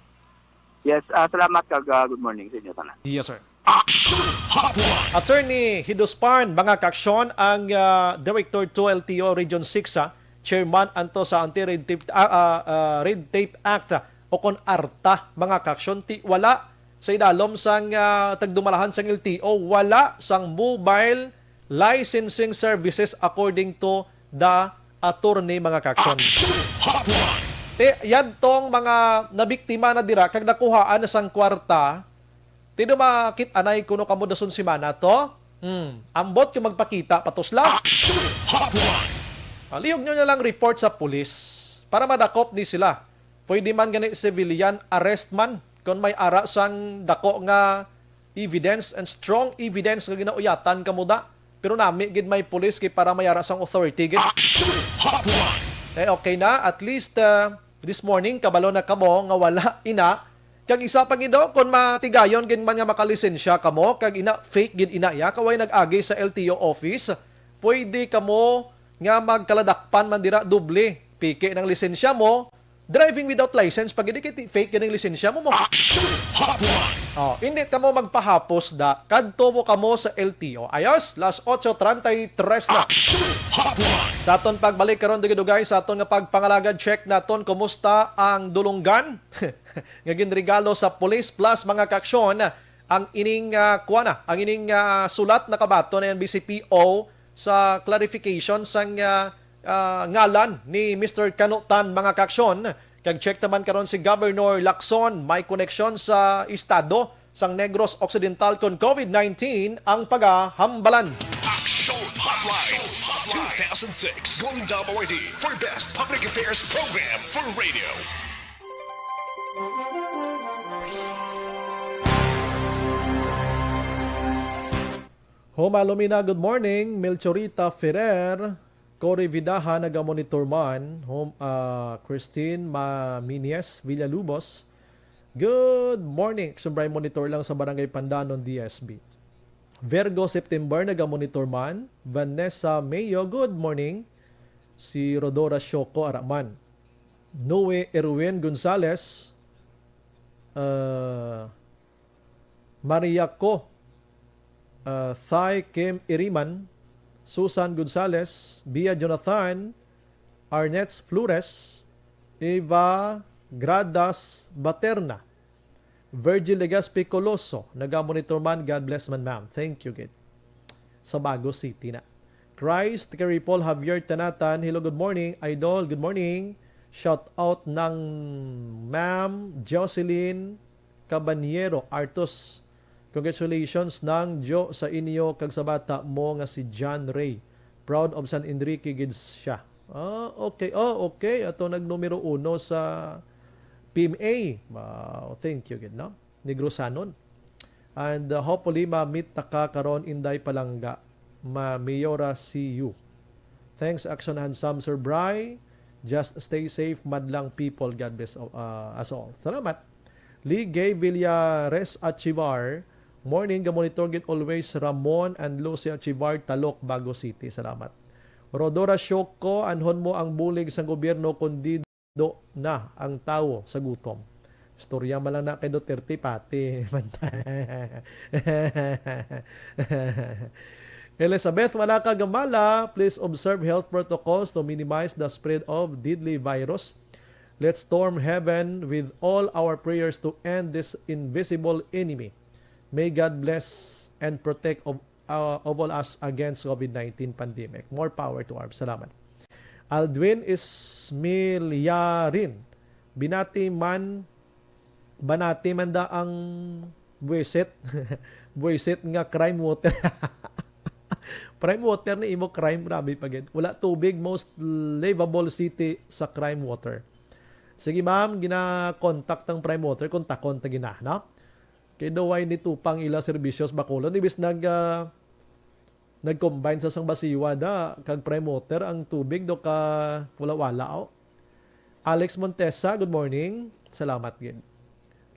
Yes, ah, salamat kag, ah, good morning sa inyo tanan. Yes, sir. Action Hotline. Attorney Hido Span, mga kaaksyon, ang, ah, Director two L T O Region six, ah, Chairman anto sa Anti-Red Tape, ah, ah, ah, Red Tape Act, ah, o kon ARTA, mga kaaksyon, ti wala sa idalom sang, ah, tagdumalahan sang L T O, wala sang mobile licensing services according to the attorney, mga kaaksyon. Action Hotline. Ti, yadtong mga nabiktima na dira kag nakuhaan na sang kwarta, ti do makit-anay kuno kamo dason semana to? Hmm, ambot kung magpakita, patos lang. Action Hotline. Ah, lihog nyo na lang report sa pulis para madakop ni sila. Pwede man gani civilian arrest man kung may ara sang dako nga evidence and strong evidence nga ginauyatan kamo da. Pero nami gid may pulis kay para may ara sang authority gid. Action Hotline. Eh, okay na. At least, uh, this morning, kabalo na kamo nga wala ina. Kag isa pa gid, oh, kung matigayon gid man nga makalisensya kamo, kag ina, fake gid ina ya, kaway nag-agi sa L T O office, pwede kamo nga magkaladakpan man dira doble. Piki ng lisensya mo, driving without license, pag hindi kay ti-, fake ganing lisensya mo, mo. Action Hotline. Oh, hindi kamo magpahapos da. Kadto mo kamo sa L T O. Ayos, las otso treinta y tres na. Action Hotline. Sa aton pagbalik karon, dugay-dugay sa aton nga pagpangalagad, check naton kumusta ang dulunggan nga ginregalo sa Police Plus, mga kaaksyon. Ang ining, ah, kuwan na, ang ining, ah, sulat nakabaton na yan, B C P O, sa clarification sang, ah, ah, ngalan ni Mister Kanutan, mga kaaksyon. Kag check naman karon si Governor Lacson, may koneksyon sa estado sang Negros Occidental kon COVID nineteen ang pagahambalan. Action Hotline two thousand six, Golden Dome Awardee for Best Public Affairs Program for Radio. Homa Lumina, good morning. Melchorita Ferrer, Cory Vidaja, naga-monitor man. Hom-, ah, Christine Maminies Villalubos, good morning. Sumbray monitor lang sa Barangay Pandanon, D S B. Virgo September, naga-monitor man. Vanessa Mayo, good morning. Si Rodora Shoko, ara man. Noe Erwin Gonzales, ah, Maria Co, ah, Thai Kim Iriman, Susan Gonzales, Bia Jonathan, Arnett Flores, Eva Gradas Baterna, Virgil Legaspi Coloso, naga-monitor man. God bless man, ma'am. Thank you, gid. Sa Bago City na. Christ, kay Paul Javier Tanatan, hello, good morning, idol, good morning. Shout out nang Ma'am Jocelyn Cabanyero Artos. Congratulations nang Jo sa inyo kag sa bata mo nga si John Ray. Proud of San Enrique gid siya. Ah, okay. Oh, okay. Ato nag numero uno sa P M A. Wow, thank you gid, no? Negrosanon. And, uh, hopefully, ma-meet ta ka karon, Inday Palangga. Ma Mayora, see you. Thanks, Action Handsome, Sir Bry. Just stay safe, madlang people. God bless, uh, us all. Salamat. Lee Gay Villares Achivar, morning, ga-monitor gid always, Ramon and Lucy Achivar, Talok, Bago City. Salamat. Rodora Shoko, anhon mo ang bulig sang gobyerno, kundi do na ang tawo sa gutom. Istorya man lang na kay Duterte, pati. Elizabeth Malaka Gamala, please observe health protocols to minimize the spread of deadly virus. Let's storm heaven with all our prayers to end this invisible enemy. May God bless and protect of, uh, of all us against COVID nineteen pandemic. More power to arms. Salamat. Aldwin Ismilyarin, binati man, banati man da ang buwisit. Buwisit nga crime water. Crime water ni imo crime, grabe pa gid. Wala tubig, most livable city sa crime water. Sige, ma'am, gina-contact ang Prime Water, kontakon ta gina, no? Kay daw way ni tupang ila serbisyo sa Bacolod, ibis nag, ah, nag-combine sa sang Basiwa da kag Prime Water ang tubig do ka wala-wala, oh. Alex Montesa, good morning. Salamat gid.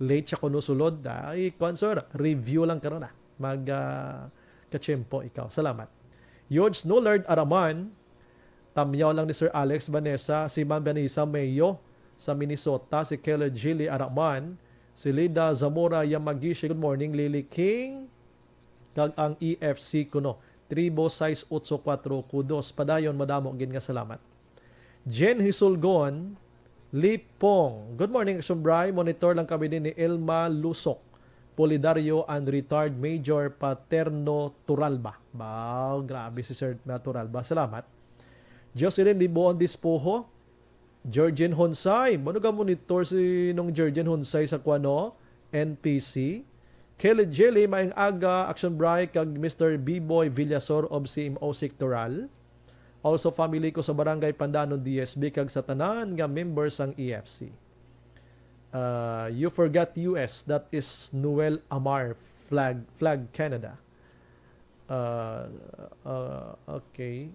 Late siya kuno sulod. Ay, kwan, sir, review lang karon, ah. Mag, ah, kachempo ikaw. Salamat. George Nullard Araman, tamyaw lang ni Sir Alex Vanessa, si Ma'am Vanessa Mayo sa Minnesota, si Kelly Jilly Araman, si Lida Zamora Yamagishi, good morning, Lily King, kag ang E F C kuno, Tribo sais otso kuwatro kudos. Padayon, madamo gid nga salamat. Jen Hisulgon, Lipong. Good morning, Action Bry. Monitor lang kami din ni Elma Lusok Polidario and Retired Major Paterno Turalba. Wow, grabe si Sir na Turalba. Salamat. Jocelyn Libuon Dispoho, Georgian Honsay. Mano ga monitor si nung Georgian Honsay sa kuano? N P C. Kelly Jelly, maayong aga, Action Bry, kag Mister B-Boy Villasor of C M O Sectoral. Also, family ko sa Barangay Pandanon D S B kag sa tanan nga member sang E F C. Uh, you forgot U S, that is Noel Amar, Flag, Flag Canada. Uh, uh, okay.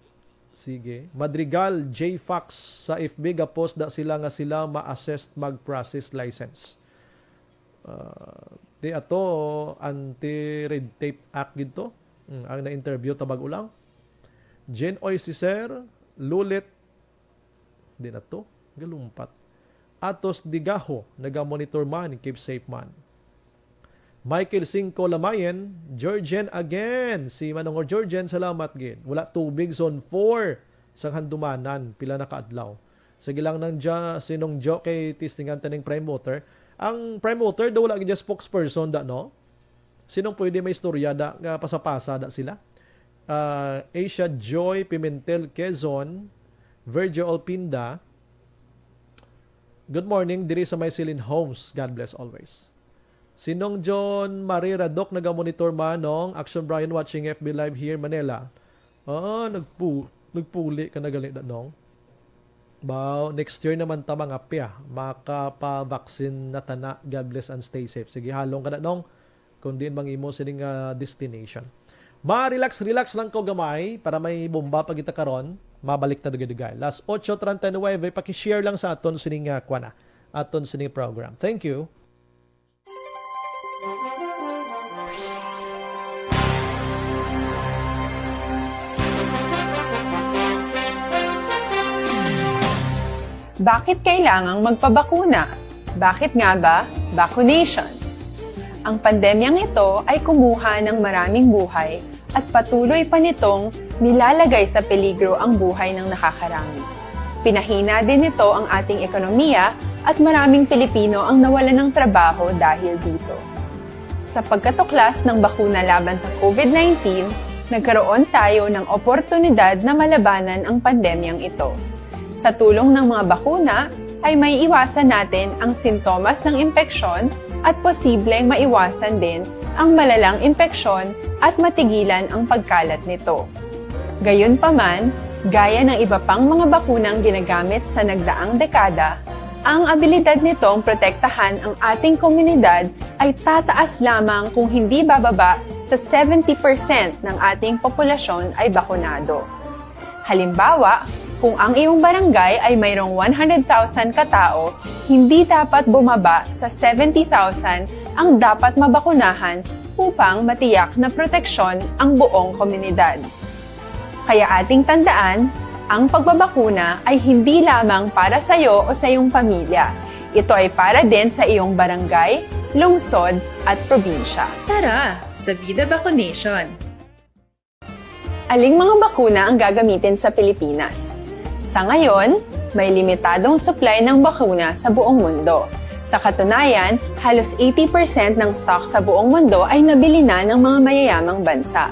Sige. Madrigal, J Fox, sa F B ga-post da sila nga sila ma-assist mag-process license. Uh, di ato, anti-red tape act gid to. Mm, ang na-interview ta bag-o lang. Jen Oy, si Sir Lulit, di na to, galumpat. Atos Digaho, naga-monitor man, keep safe man. Michael Cinco Lamayan, Georgian again. Si Manongor Georgian, salamat gid. Wala tubig, zone four, sang Handumanan, pila na ka adlaw. Sige lang nang dya, sinong dyo kay testingan taning Prime Water. Ang Prime Water, daw wala gid dya spokesperson da, no? Sinong pwede may istorya da nga pasapasa da sila? Ah, Asia Joy Pimentel Quezon, Virgil Olpinda, "Good morning, diri sa may Silin Homes. God bless always." Si Nong John Marie Radok naga-monitor, Manong. Action Brian watching F B Live here, Manila. Ah, nagpu-, nagpuli ka na gali na, Nong. Baw, next year naman ta, mga pia. Makapabaksin na tana. God bless and stay safe. Sige, halong ka na, Nong. Kung diin mang imo sining, ah, destination. Ma-relax, relax lang ko gamay para may bomba pa kita karon. Mabalik ta dugay-dugay. Las ocho treinta y nueve, paki-share lang sa aton sining, ah, kuwan na. Aton sining program. Thank you. Bakit kailangang magpabakuna? Bakit nga ba vaccination? Ang pandemyang ito ay kumuha ng maraming buhay at patuloy pa nitong nilalagay sa peligro ang buhay ng nakakarami. Pinahina din nito ang ating ekonomiya at maraming Pilipino ang nawalan ng trabaho dahil dito. Sa pagkatuklas ng bakuna laban sa COVID nineteen, nagkaroon tayo ng oportunidad na malabanan ang pandemyang ito. Sa tulong ng mga bakuna, ay may iwasan natin ang sintomas ng impeksyon at posibleng maiwasan din ang malalang impeksyon at matigilan ang pagkalat nito. Gayunpaman, gaya ng iba pang mga bakunang ginagamit sa nagdaang dekada, ang abilidad nitong protektahan ang ating komunidad ay tataas lamang kung hindi bababa sa seventy percent ng ating populasyon ay bakunado. Halimbawa, kung ang iyong barangay ay mayroong one hundred thousand ka tao, hindi dapat bumaba sa seventy thousand ang dapat mabakunahan upang matiyak na proteksyon ang buong komunidad. Kaya ating tandaan, ang pagbabakuna ay hindi lamang para sa iyo o sa iyong pamilya. Ito ay para din sa iyong barangay, lungsod, at probinsya. Tara sa Vida Vaccination! Aling mga bakuna ang gagamitin sa Pilipinas? Sa ngayon, may limitadong supply ng bakuna sa buong mundo. Sa katunayan, halos eighty percent ng stock sa buong mundo ay nabili na ng mga mayayamang bansa.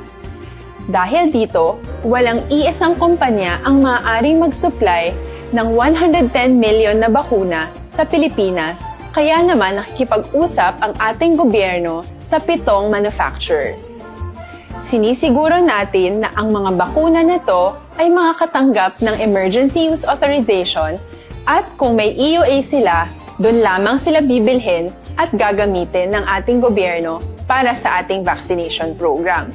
Dahil dito, walang iisang kumpanya ang maaaring mag-supply ng one hundred ten million na bakuna sa Pilipinas, kaya naman nakikipag-usap ang ating gobyerno sa pitong manufacturers. Sinisiguro natin na ang mga bakuna na to ay makakatanggap ng emergency use authorization at kung may E U A sila, doon lamang sila bibilhin at gagamitin ng ating gobyerno para sa ating vaccination program.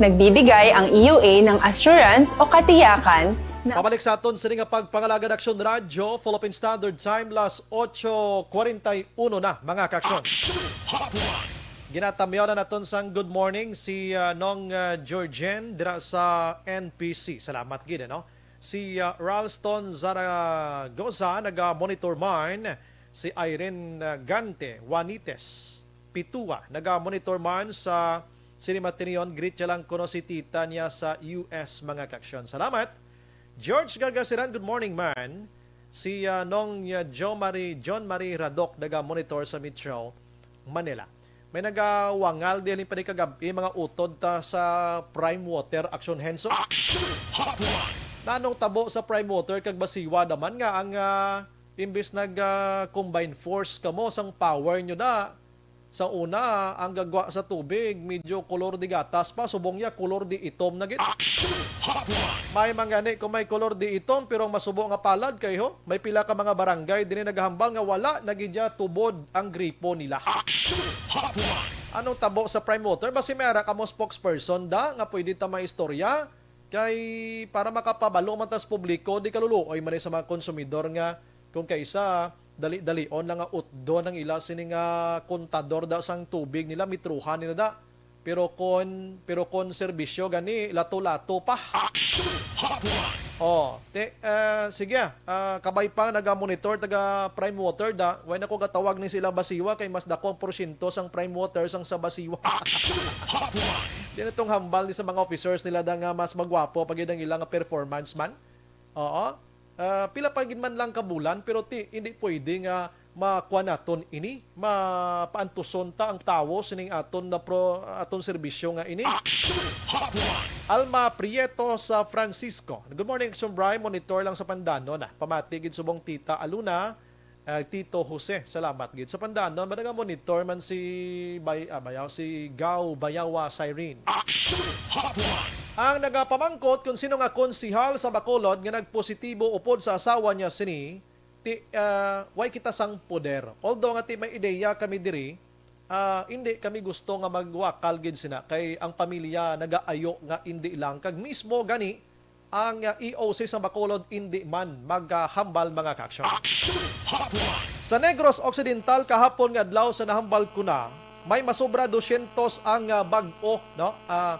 Nagbibigay ang E U A ng assurance o katiyakan na Pabalik sa aton sini nga pagpangalagad, Aksyon Radyo, Philippine Standard Time, las ocho cuarenta y uno na, mga kaaksyon. Action Hotline. Ginatamyaw na naton sang good morning si, ah, Nong, ah, Georgen dira sa N P C. Salamat gid, ano? Si, ah, Ralston Zaragoza naga-monitor man, si Irene, ah, Gante Juanites Pitua naga-monitor man sa Cinema Tinion. Greet niya lang kuno si tita niya sa U S, mga kaaksyon. Salamat. George Gargasiran, good morning, man. Si, ah, Nong, ah, Jo Marie, John Marie Radok, naga-monitor sa Metro Manila. May nagawangal di halin pa ni kagab-i, mga utod ta sa Prime Water, Action Henso. Action Hotline. Nanong tabo sa Prime Water kag Basiwa naman nga ang, ah, imbis nag, ah, combine force kamo sang power nyo na, sa una, ang gagwa sa tubig, medyo kolor di gatas pa, subong niya, kolor di itom na gid. Action Hotline! May man gani kung may kolor di itom, pero ang masubo nga palad kay ho, may pila ka mga barangay diri nagahambal nga wala na gid niya tubod ang gripo nila. Action Hotline! Anong tabo sa Prime Water? Basi may ara kamo spokesperson da nga pwede ta maistorya? Kay para makapabalo man tas publiko, di kaluluoy man ni sa mga konsumidor nga kung kaisa, dali-dalion lang nga utdon ang ila sini nga kontador da sang tubig nila, mitruhan nila da. Pero kon, pero kon serbisyo gani, lato-lato pa. Action Hotline! Oh, te, ah, sige, ah, kabay pa naga-monitor taga Prime Water da. Way na ko gatawag ni sila Basiwa kay mas dako ang porsyento sang Prime Water sang sa Basiwa. Action Hotline! Di na tong hambal ni sa mga officers nila da nga mas magwapo pa gid ang ila nga performance man. Oo. Ah, pila pa gid man lang ka bulan, pero ti, hindi pwede nga makuha naton ini, mapaantuson ta ang tawo sining aton na pro, aton serbisyo nga ini. Action Hotline! Alma Prieto sa Francisco. Good morning, Action Bri. Monitor lang sa Pandanon, ah. Pamati gid subong Tita Aluna, ah, Tito Jose. Salamat gid. Sa Pandanon, ba nga monitor man si Bay-, ah, Bayaw, si Gaw Bayawa Cyrene. Action Hotline! Ang nagapamangkot kung sino nga konsihal sa Bacolod nga nagpositibo upod sa asawa niya sini, ti, ah, way kita sang poder. Although nga ti may ideya kami diri, ah, hindi kami gusto nga magwakal gid sina kay ang pamilya nagaayo nga hindi lang. Kag mismo gani ang, ah, E O C sa Bacolod hindi man magahambal, mga ka-action. Action Hotline! Sa Negros Occidental kahapon nga adlaw sa nahambal ko na, may masobra dosyentos ang, ah, bag-o, no? Ah,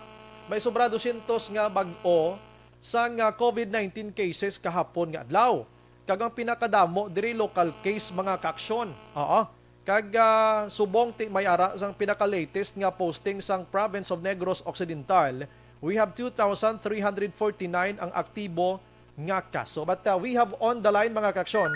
may sobra dosyentos nga bag-o sang, ah, COVID nineteen cases kahapon nga adlaw. Kag ang pinakadamo diri local case, mga ka-action. Oo. Kag, ah, subong ti may ara sang pinaka-latest nga posting sang Province of Negros Occidental, we have two thousand three hundred forty-nine ang aktibo nga kaso. But, ah, we have on the line, mga ka-action.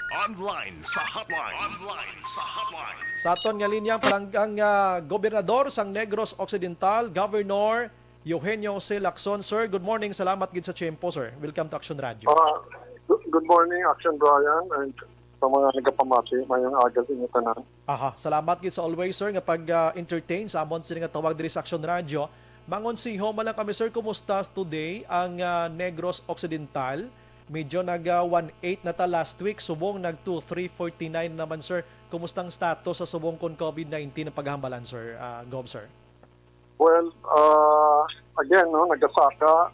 Online sa hotline. Online sa hotline. Sa aton nga linya, palanggang, ah, gobernador sang Negros Occidental, Governor Eugenio C. Lacson. Sir, good morning. Salamat gid sa tiyempo, sir. Welcome to Action Radio. Ah, good, good morning, Action Brian, and sa mga nagapamati, mayong aga sa inyo tanan. Aha, salamat gid sa always, sir, nga pag, ah, entertain sa amon sini nga tawag diri sa Action Radio. Mangonsiho man lang kami, sir, kumusta today ang, ah, Negros Occidental? Medyo nag, ah, one eight na ta last week, subong nag two three forty-nine naman, sir. Kumusta ang status sa subong kon COVID nineteen ang paghambalan, sir, ah, Gov, sir? Well, uh, again, no, nagasaka.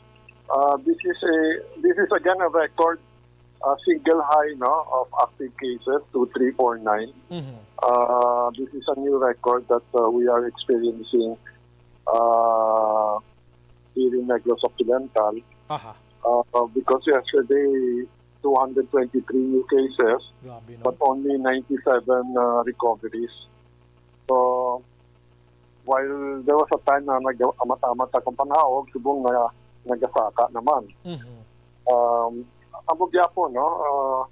Uh, this is a, this is again a record, uh, single high, no, of active cases, two three four nine. Mhm. Uh, this is a new record that, uh, we are experiencing, uh, here in Negros Occidental. Aha. Uh, because yesterday, two hundred twenty-three new cases, Grabe, no? But only ninety-seven, uh, recoveries. So, while there was a time na nag-amat-amat akong panahog, subong na nagasaka naman. Mhm. Um, amo gyapon, no? Uh,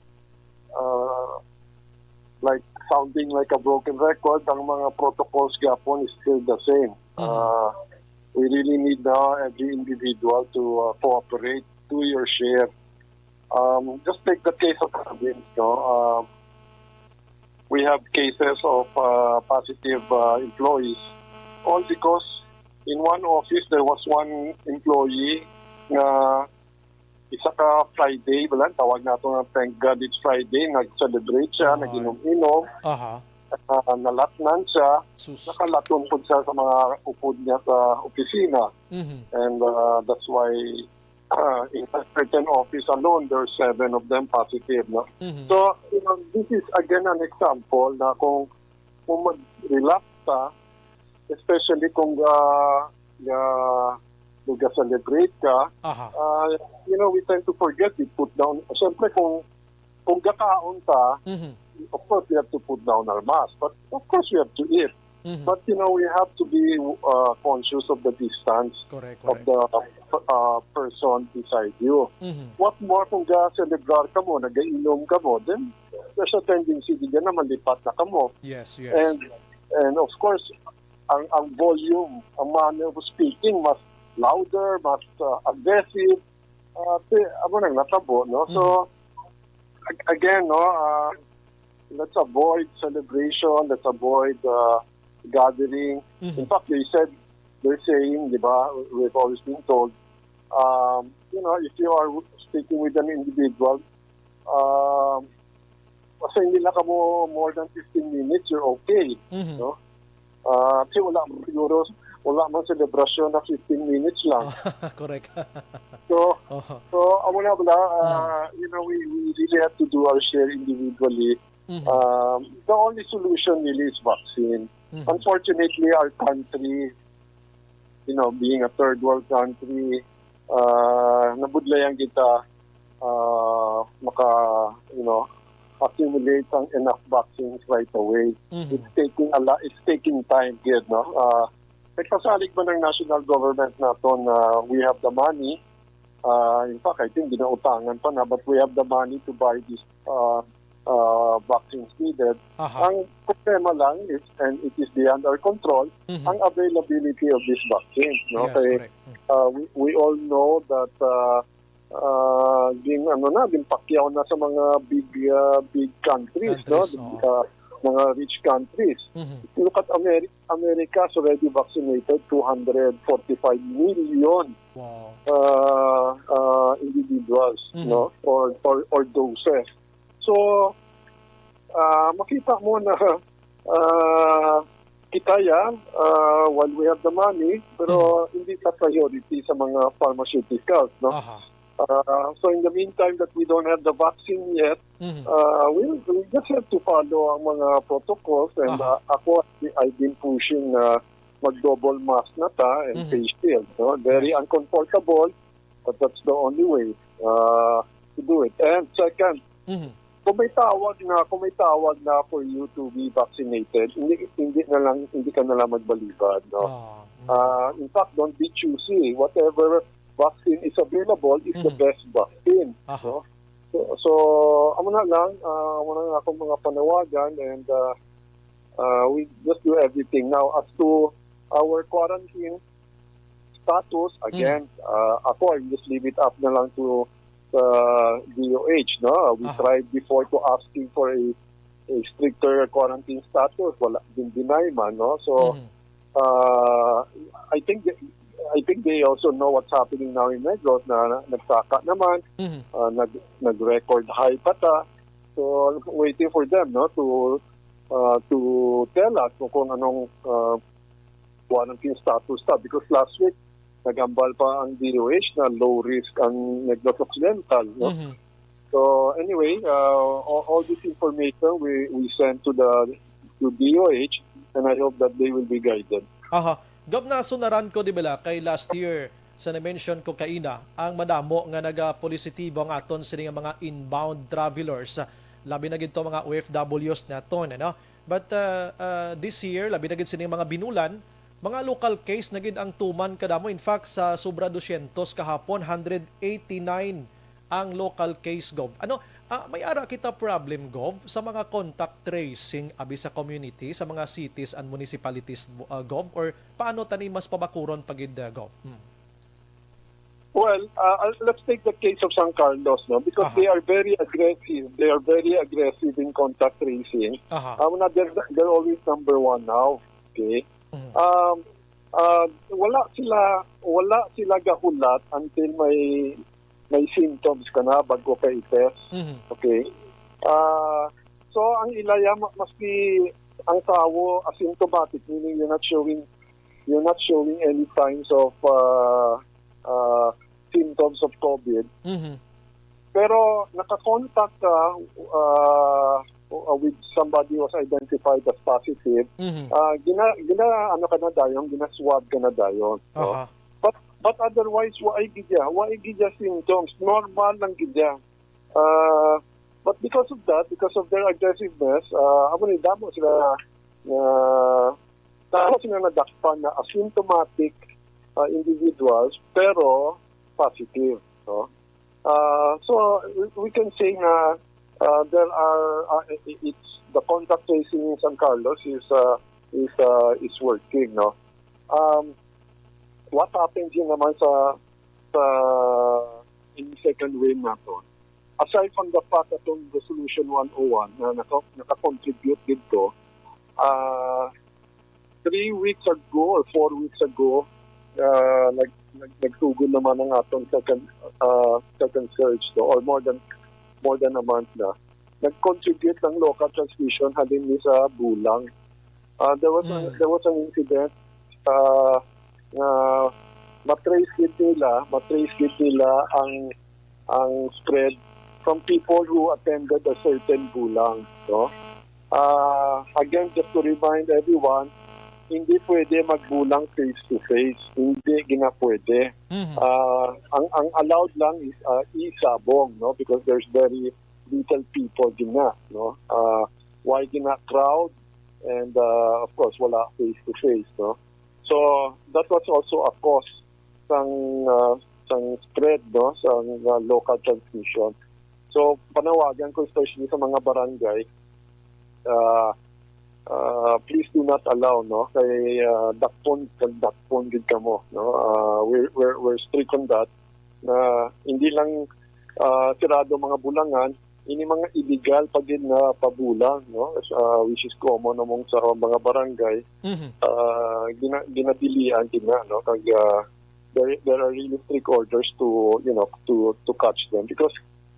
uh, like, sounding like a broken record, ang mga protocols gyapon is still the same. Mhm. Uh, we really need now every individual to, uh, cooperate, do your share. Um, just take the case of province, no? Uh, we have cases of, uh, positive, uh, employees, all because in one office there was one employee nga isa ka Friday, wala, tawag nato nga, "Thank God it's Friday," nag-celebrate siya, Ay. Nag-inom-inom, Aha. Ah, nalatnan siya, Sus. Nakalaton pud siya sa mga upod niya sa opisina. Mhm. And, uh, that's why, uh, in a certain office alone, there are seven of them positive, no? Mhm. So, you know, this is again an example na kung, kung mag-relax ta, especially kung ga-, ga-, ga-celebrate ka, Aha. uh, you know, we tend to forget, we put down. Siyempre, kung, kung gakaon ta, Mhm. of course, we have to put down our mask. But of course, we have to eat. Mhm. But, you know, we have to be, uh, conscious of the distance Correct, of correct. the, uh, person beside you. Mhm. What more kung ga-celebrar ka mo, nagainom ka mo, then there's a tendency din na malipat na ka mo. Yes, yes. And, and of course, ang, ang volume, ang manner of speaking, mas louder, mas, uh, aggressive. Uh, ti-, amo nang natabo, no? So, Mhm. ag-, again, no, uh, let's avoid celebration, let's avoid, uh, gathering. Mhm. In fact, they said, they're saying, di ba, we've always been told, um, you know, if you are speaking with an individual, um, basta hindi lang kamo more than fifteen minutes, you're okay, Mhm. no? Ah, kasi wala man siguro, wala man selebrasyon na fifteen minutes lang. Correct. So, Oho. so, amo na bala, ah, Mm. you know, we, we really have to do our share individually. Mhm. Um, the only solution really is vaccine. Mhm. Unfortunately, our country, you know, being a third world country, ah, nabudlayan kita, ah, maka, you know, accumulate ang enough vaccines right away. Mhm. It's taking a lot, it's taking time, gid, no? Ah, nagpasalig man ang national government naton na we have the money. Ah, in fact, I think ginautangan pa na, but we have the money to buy this, ah, uh, vaccines needed. Aha. Ang problema lang is, and it is beyond our control, Mhm. ang availability of these vaccines, no? Yes, kay, correct. Mm. Uh, we, we all know that, uh, uh, ging, ano na, ginpakyaw na sa mga big, uh, big countries, no? Countries, oo. Uh, mga rich countries. Mhm. Look at Ameri-, America has already vaccinated two hundred forty-five million Wow. uh, uh, individuals, Mhm. no? Or, or, or doses. So, uh, makita mo na, uh, kita yan, uh, while we have the money, pero Mhm. hindi sa priority sa mga pharmaceuticals, no? Aha. Uh, so in the meantime that we don't have the vaccine yet, Mhm. uh, we, we just have to follow ang mga protocols, and Aha. uh, ako, I've been pushing na mag-double mask na ta and Mhm. face shield, no? Very Yes. uncomfortable, but that's the only way uh, to do it. And second, Mhm. kung may tawag na, kung may tawag na for you to be vaccinated, hindi, hindi na lang, hindi ka na lang magbalibad, no? Ah, mm. Uh, in fact, don't be choosy. Whatever vaccine is available is the Mhm. best vaccine. Aha. No? So, so, amo na lang, uh, amo na lang akong mga panawagan, and uh, uh, we just do everything. Now, as to our quarantine status, Mm. again, uh, ako, I just leave it up na lang to the D O H, no? We Aha. tried before to asking for a, a stricter quarantine status. Wala, din deny man, no? So, Mhm. uh, I think th-, I think they also know what's happening now in Negros na, na nagsaka naman, Mhm. uh, nag, nag-record high pa ta. So, waiting for them, no, to, uh, to tell us kung, kung anong, uh, quarantine status ta. Because last week, nagambal pa ang D O H na low risk ang Negros Occidental, no? Mhm. So, anyway, uh, all, all this information we, we send to the, to D O H, and I hope that they will be guided. Aha. Gov, nasularan ko, di bala, kay last year, sa na-mention ko kaina, ang madamo nga nagapositibo ang aton sini nga mga inbound travelers, labi na gid to mga O F Ws naton, ano? But, uh, uh, this year, labi na gid sini mga binulan, mga local case na gid ang tuman kadamo. In fact, sa sobra dosyentos kahapon, hundred eighty-nine ang local case, Gov. Ano, ah, may ara kita problem, Gov, sa mga contact tracing abi sa community, sa mga cities and municipalities, uh, Gov, or paano tani mas pabakuron pa gid, uh, Gov? Hmm. Well, uh, uh, let's take the case of San Carlos, no? Because Aha. they are very aggressive. They are very aggressive in contact tracing. Aha. Um, na they're, they're always number one now. Okay? Mhm. Um, uh, wala sila, wala sila gahulat until may, may symptoms ka na bago ka i-test. Mhm. Okay? Ah, so, ang ilaya, ma-, maski ang tawo asymptomatic, meaning you're not showing, you're not showing any signs of, uh, uh, symptoms of COVID, Mhm. pero nakakontak ka, uh, uh, with somebody who was identified as positive, Mhm. uh, gina, gina, ano ka na dayon, gina-swab ka na dayon, no? Aha. But, but otherwise, wa ay gidya, wa ay gidya symptoms, normal lang gidya. Uh, but because of that, because of their aggressiveness, uh, amo ni damo sila na, damo sila nadakpan na asymptomatic, uh, individuals, pero positive, no? Uh, so, we, we can say na, uh, there are, uh, i-, i-, it's, the contact tracing in San Carlos is, uh, is, uh, is working, no? Um, what happens yun naman sa, sa in second wave nato? Aside from the fact atong Resolution one oh one na naka-, naka-contribute dito, ah, three weeks ago or four weeks ago, ah, nag-, nag-, nagtugon naman ang atong second, ah, second surge, no? Or more than, more than a month na. Nag-contribute ang local transmission halin ni sa Bulang. Ah, there was a, Mm. there was an incident, ah, nga matrace gid nila, matrace gid nila ang, ang spread from people who attended a certain Bulang, no? Ah, again, just to remind everyone, hindi pwede magbulang face to face. Hindi ginapwede. Mhm. Ah, ang, ang allowed lang is, ah, e-sabong, no? Because there's very little people gina, no? Ah, why gina crowd? And, ah, of course, wala face to face, no? So, that was also a cause sang, ah, sang spread, no, sang, ah, local transmission. So, panawagan ko especially sa mga barangay, ah, ah, please do not allow, no? Kay, ah, dakpon, kag dakpon gid kamo, no? Ah, we're, we're, we're strict on that, na hindi lang, ah, sirado mga bulangan, ini mga illegal pa gid na pabulang, no? Ah, which is common among sa mga barangay, Mhm. ah, gina-, ginadilian gid na, no? Kag, ah, there, there are really strict orders to, you know, to, to catch them because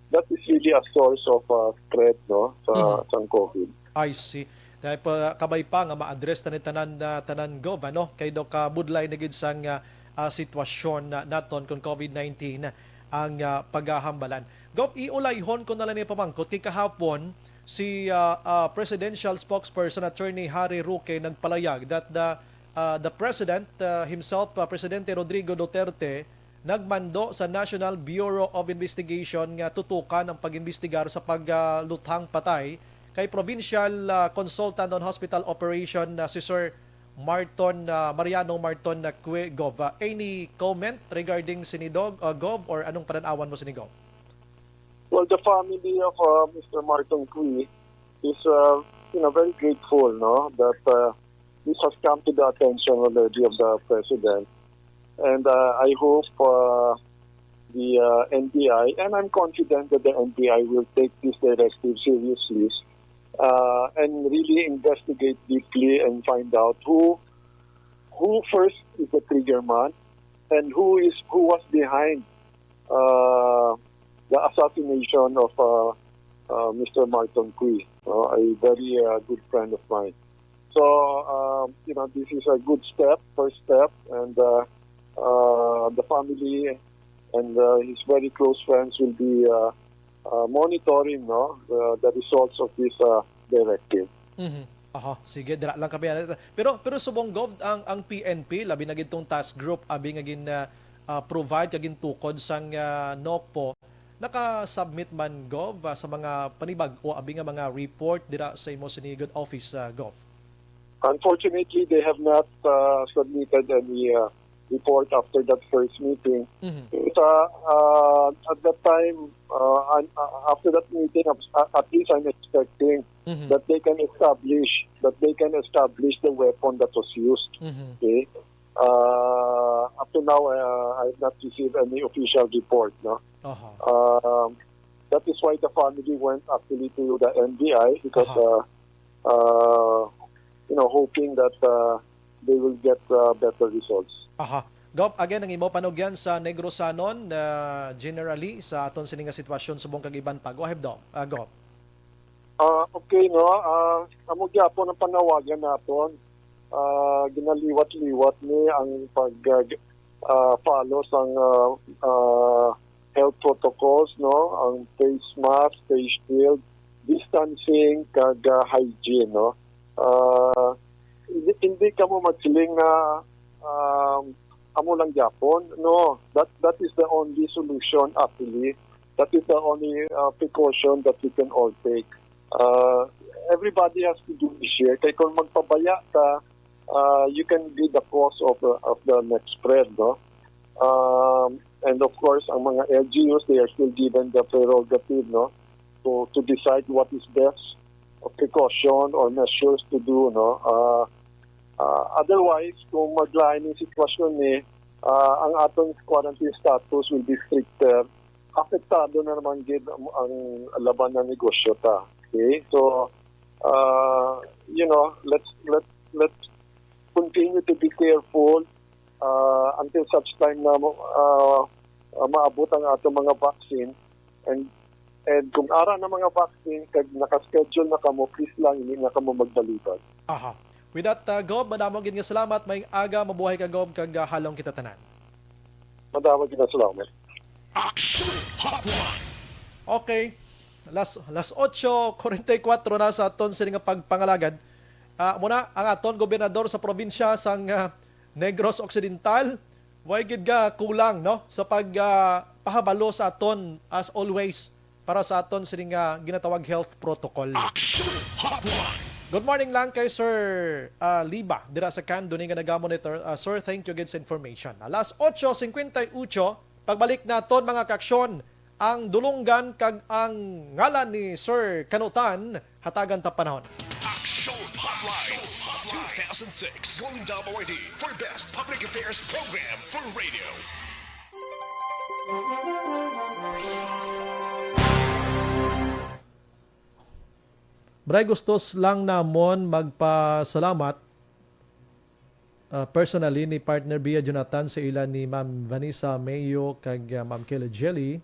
that is really a source of, ah, spread, no, sa, Mhm. sang COVID. I see. Dahil pa, kabay pa nga ma-address na ni tanan, ah, tanan, Gov, ano? Kay daw kabudlay na gid sang, ah, ah, sitwasyon na naton kon COVID nineteen ang, ah, paghahambalan. Gov, iulayhon ko na lang ni pamangkot kay kahapon si, ah, ah, presidential spokesperson Attorney Harry Roque nagpalayag that the, ah, the president, ah, himself, ah, Presidente Rodrigo Duterte, nagmando sa National Bureau of Investigation nga tutukan ang pag-imbestigar sa pagluthang patay kay Provincial, ah, Consultant on Hospital Operation na si Sir Marton, ah, Mariano Marton na Cue, Gov. Ah, any comment regarding sini, Dog, ah, Gov, or anong panan-awan mo sini, Gov? Well, the family of, uh, Mister Marton Cui is, uh, you know, very grateful, no, that, uh, this has come to the attention already of the president. And, uh, I hope, uh, the, uh, N B I, and I'm confident that the N B I will take this directive seriously, uh, and really investigate deeply and find out who, who first is the trigger man and who is, who was behind, uh, the assassination of, uh, uh, Mister Marton Cui, uh, a very, uh, good friend of mine. So, um, you know, this is a good step, first step, and, uh, uh, the family and, uh, his very close friends will be, uh, uh, monitoring, no, the, the results of this, uh, directive. Mhm. Aha, sige, dira lang kami. Pero, pero subong, Gov, ang, ang P N P, labi na gid tong task group, abi nga gin, ah, ah, provide kag gintukod sang, ah, NOCPO, naka-submit man, Gov, ah, sa mga panibag-o abi nga mga report dira sa imo sini gid office, ah, Gov? Unfortunately, they have not, uh, submitted any, uh, report after that first meeting. Mhm. Sa, uh, at that time, uh, an-, uh, after that meeting, uh, at least I'm expecting Mhm. that they can establish, that they can establish the weapon that was used. Mhm. Okay? Uh, up to now, uh, I have not received any official report, no? Aha. Um, that is why the family went actually to the N B I because, Aha. uh, uh, you know, hoping that, uh, they will get, uh, better results. Aha. Gov, again, ang imo panugyan sa Negrosanon, uh, generally, sa aton sini nga sitwasyon subong kag iban pa. Go ahead, Dov. Ah, Gov. Ah, okay, no? Ah, amo gyapon ang panawagan naton. Ah, ginaliwat-liwat ni ang pag, ah, g-, ah, follow sang, ah, ah, health protocols, no? Ang face mask, face shield, distancing, kag, ah, hygiene, no? Ah, hindi, hindi kamo magsiling nga, um, amo lang gyapon. No, that, that is the only solution, actually. That is the only, uh, precaution that we can all take. Uh, everybody has to do his share. Kay kung magpabaya ka, uh, you can be the cause of, uh, of the next spread, no? Um, and of course, ang mga L G Us, they are still given the prerogative, no, to, to decide what is best precaution or measures to do, no? Ah, ah, otherwise, kung maglain yung sitwasyon ni, ah, ang aton quarantine status will be stricter, apektado na naman gid ang, ang laban ng negosyo ta. Okay? So, ah, you know, let's, let's, let's continue to be careful, ah, until such time na, ah, ah, maabot ang ato mga vaccine. And, and kung ara na mga vaccine, kag naka-schedule na kamo, please lang, hindi na kamo magbalibad. Aha. With that, uh, Gob, madamo gid nga salamat. May aga, mabuhay ka, Gob, kag, uh, halong kita tanan. Madamo gid nga salamat. Action Hotline. Okay. Las, las ocho cuarenta y cuatro na sa aton sini nga pagpangalagad. Ah, muna ang aton gobernador sa probinsya sang, ah, Negros Occidental. Way gid nga kulang, no, sa pag, ah, pahabalo sa aton, as always, para sa aton sini nga ginatawag health protocol. Action Hotline. Good morning lang kay Sir, ah, Liba dira sa Candoni nga nagamonitor. Ah, sir, thank you gid sa information. Alas ocho cincuenta y ocho, pagbalik naton, mga kaaksyon, ang dulonggan kag ang ngalan ni Sir Kanutan, hatagan ta panahon. Action Hotline two thousand six, Golden Dome Awardee for Best Public Affairs Program for Radio. Bray, gustos lang namon magpasalamat, ah, personally ni partner Bia Jonathan sa ila ni Ma'am Vanessa Mayo kag, ah, Ma'am Kayla Jelly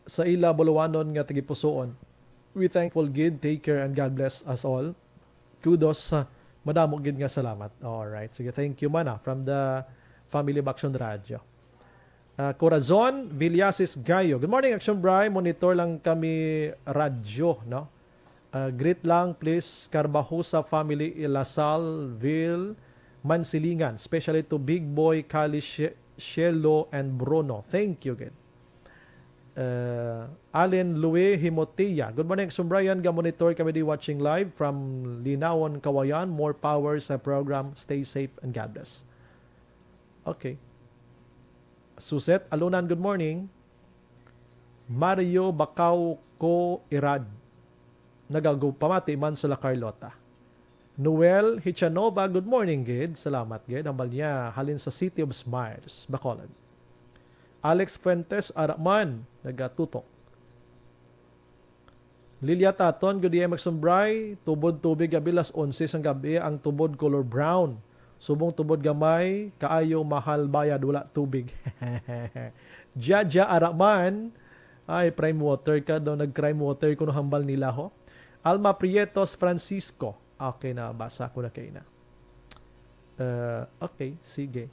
sa ila bulawanon nga tagipusoon. We thankful gid. Take care and God bless us all. Kudos, ah, madamo gid nga salamat. All right. Sige, thank you man, ah, from the family of Action Radio. Ah, Corazon Villasis Gayo. Good morning, Action Bray. Monitor lang kami radyo, no? Ah, greet lang, please, Carbajosa family, Ilasalville, Mansilingan, especially to Big Boy, Kali, She-, Shelo, and Bruno. Thank you, good. Uh, Allen Louis Himotea. Good morning, Action Brian. Ga-monitor kami di, watching live from Linawon, Kawayan. More power sa program. Stay safe and God bless. Okay. Suset Alunan, good morning. Mario Bacau ko Irad. Nagagupamati man sa La Carlota. Noel Hichanova, good morning, gid. Salamat, gid. Hambal niya, halin sa City of Smiles, Bacolod. Alex Fuentes, ara man, nagatutok. Lilia Taton, good day, Action Bray. Tubod tubig abi, las onse sang gabi, ang tubod color brown. Subong tubod gamay, kaayo mahal bayad, wala tubig. Jaja Araman, ay, prime water ka daw, nag-crime water kuno hambal nila, ho. Alma Prietos Francisco. Okay, nabasa ko na kay na. Uh, okay, sige.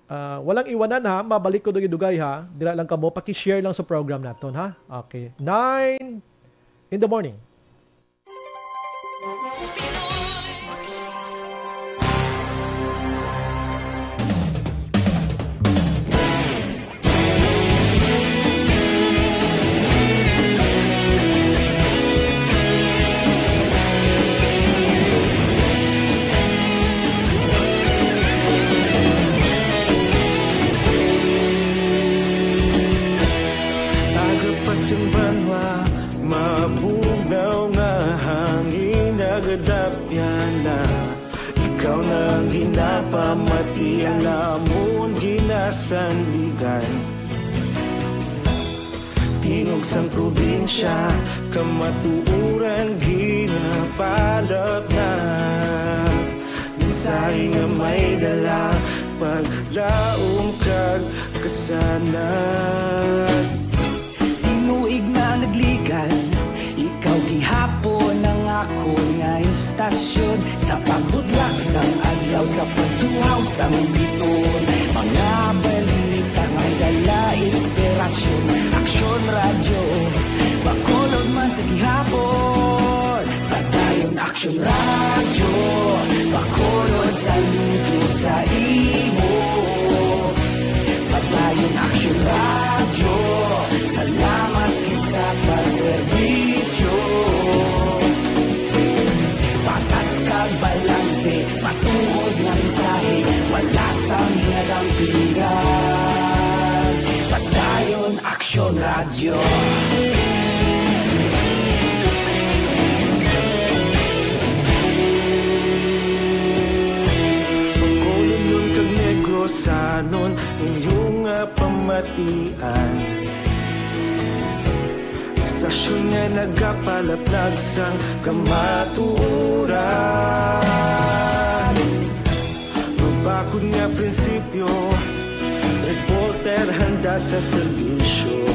Ah, walang iwanan, ha. Mabalik ko dugay-dugay, ha. Dira lang kamo, paki-share lang sa program naton, ha. Okay. Nine in the morning. Aga pa sing banwa, mabugnaw nga hangin nagadapyan na. Ikaw na ang ginapamati, ang amon ginasandigan. Tingog sang probinsya, kamatuoran ginapalapnap. Mensahe nga may dala, paglaom kag kasanag. Tinuig na nagligan, ikaw gihapon ang akon nga istasyon. Sa pagbudlak sang adlaw, sa pagtuhaw sang biton, mga balita may dala inspirasyon. Aksyon Radyo, Bacolod man sa gihapon. Padayon Aksyon Radyo, Bacolod, saludo sa imo. Padayon Aksyon Radyo, salamat gid sa pagserbisyo. Patas kag balanse, matuod nga mensahe, wala sang ginadampingan. Padayon Aksyon Radyo. Bacolodnon kag Negrosanon, inyo nga pamatian. Istasyon nga nagapalaplag sang kamatuoran. Mabakod nga prinsipyo, reporter handa sa serbisyo.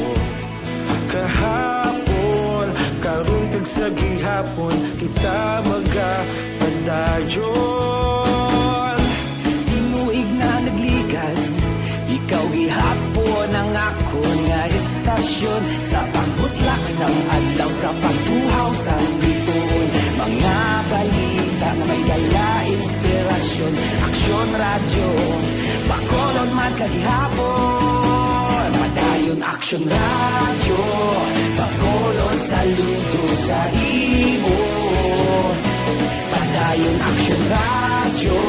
Kahapon, karon, kag sa gihapon, kita magapadayon. Tinuig na nagligan, ikaw gihapon ang akon nga istasyon. Sa pagbutlak sang adlaw, sa pagtuhaw sang biton, mga balita nga may dala inspirasyon. Aksyon Radyo, Bacolod man sa gihapon. Padayon Aksyon Radyo, Bacolod, saludo sa imo. Padayon Aksyon Radyo,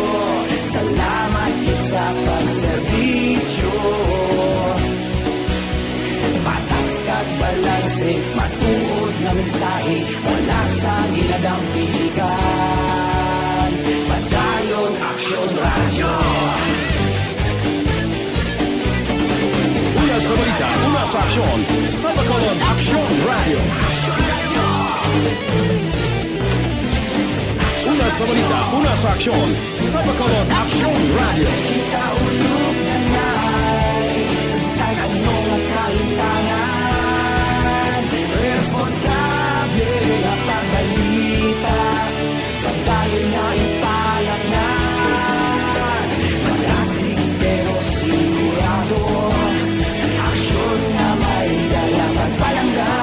salamat gid sa pagserbisyo. mensahe, wala sang ginadampigan. Padayon Aksyon Radyo. Una sa balita, una sa aksyon, sa Bacolod Aksyon Radyo. Una sa balita, una sa aksyon, sa Bacolod Aksyon Radyo. Kita ulog na ngay, sagsag ano nga kalimtangan. Responsable nga pagbalita, padayon nga ipalaknan. Malasig pero sigurado, aksyon nga may dala pagpalangga.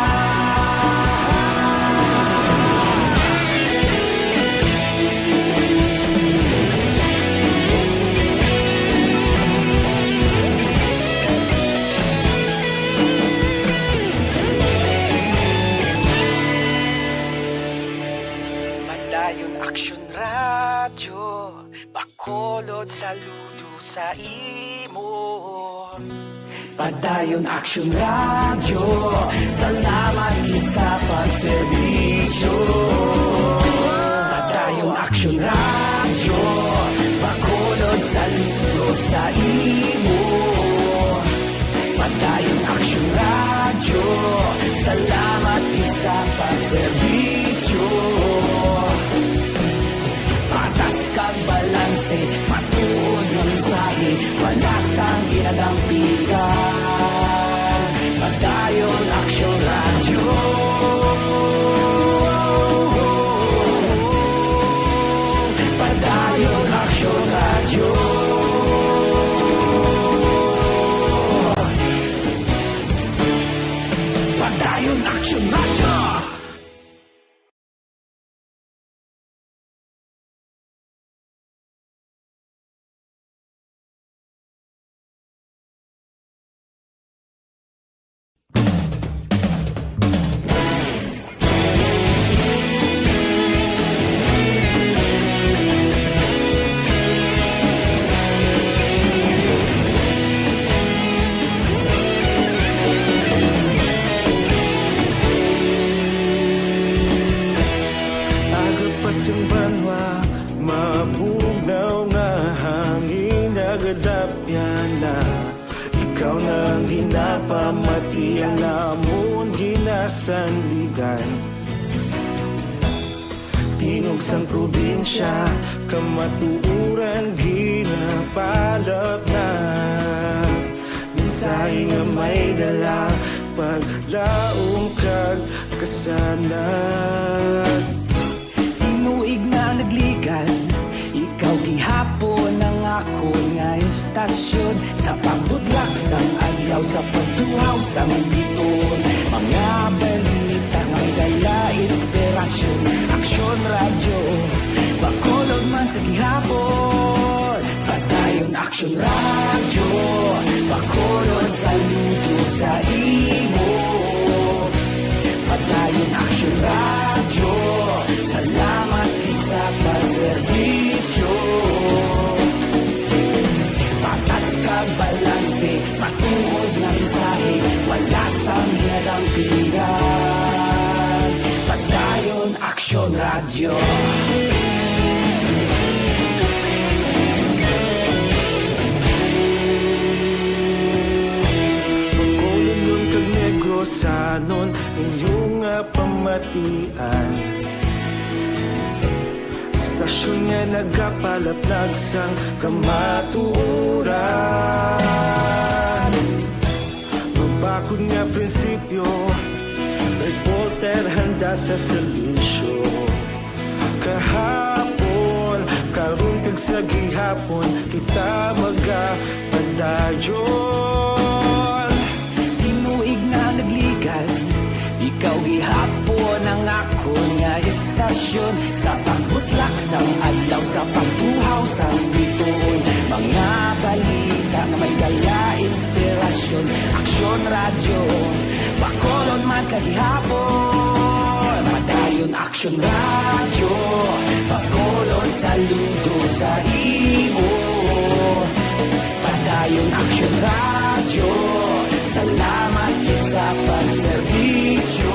Padayon Aksyon Radyo, Bacolod, saludo sa imo. Padayon Aksyon Radyo, salamat gid sa pagserbisyo. Padayon Aksyon Radyo, Bacolod, saludo sa imo. Padayon Aksyon Radyo, salamat gid sa pagserbisyo. Patas kag balanse, matuod nga mensahe, wala sang ginadampigan. Padayon Aksyon Radyo. Padayon Aksyon Radyo. Padayon Aksyon Radyo. Aga pa sang banwa, mabugnaw nga hangin, nagadapyan na. Ikaw na ang ginapamati, ang amon ginasandigan. Tingog sang probinsya, kamatuoran ginapalapnag. Mensahe nga may dala, paglaom kag kasanag. Tinuig na nagligad, ikaw gihapon ang akon nga istasyon. Sa pagbutlak sang adlaw, sa pagtuhaw sang biton, mga balita nga may dala inspirasyon. Aksyon Radyo, Bacolod man sa gihapon. Padayon Aksyon Radyo, Bacolod, saludo sa imo. Padayon Aksyon Radyo, salamat gid sa pagserbisyo. Patas kag balanse, matuod nga mensahe, wala sang ginadampigan. Padayon Aksyon Radyo. Bacolodnon kag Negrosanon, inyo nga pamatian. Istasyon nga nagapalaplag sang kamatuoran. Mabakod nga prinsipyo, reporter handa sa serbisyo. Kahapon, karon kag sa gihapon, kita magapadayon. Tinuig na nagligad, ikaw gihapon ang akon nga istasyon. Sa pagbutlak sang adlaw, sa pagtuhaw sang bituon, mga balita nga may dala inspirasyon. Aksyon Radyo, Bacolod man sa gihapon. Padayon Aksyon Radyo, Bacolod, saludo sa imo. Padayon Aksyon Radyo, salamat gid sa pagserbisyo.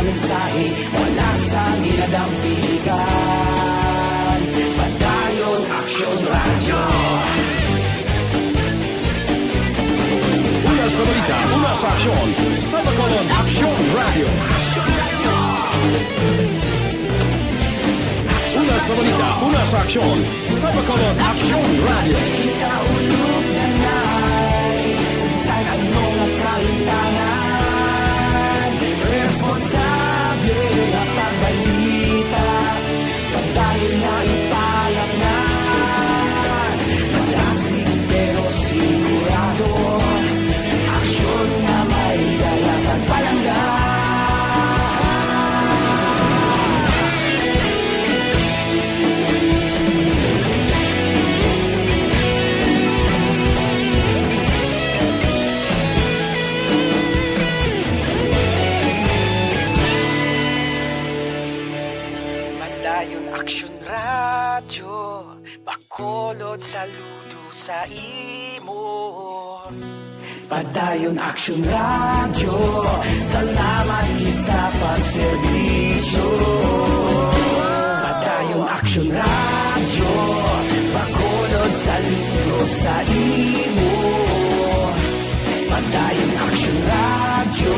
Mensahe, wala sang ginadampigan. Padayon Aksyon Radyo. Una sa balita, una sa aksyon, sa Bacolod Aksyon Radyo. Una sa balita, una sa aksyon, sa Bacolod Aksyon Radyo. Kita ulog na nai, saysay ang mga kaintanan. Responsable nga pagbalita, padayon nga ipalatnan. Madasig pero sigurado, aksyon nga may dala kag palangga. Padayon Aksyon Radyo, Bacolod, saludo sa imo. Padayon Aksyon Radyo, salamat gid sa pagserbisyo. Padayon Aksyon Radyo, Bacolod, saludo sa imo. Padayon Aksyon Radyo,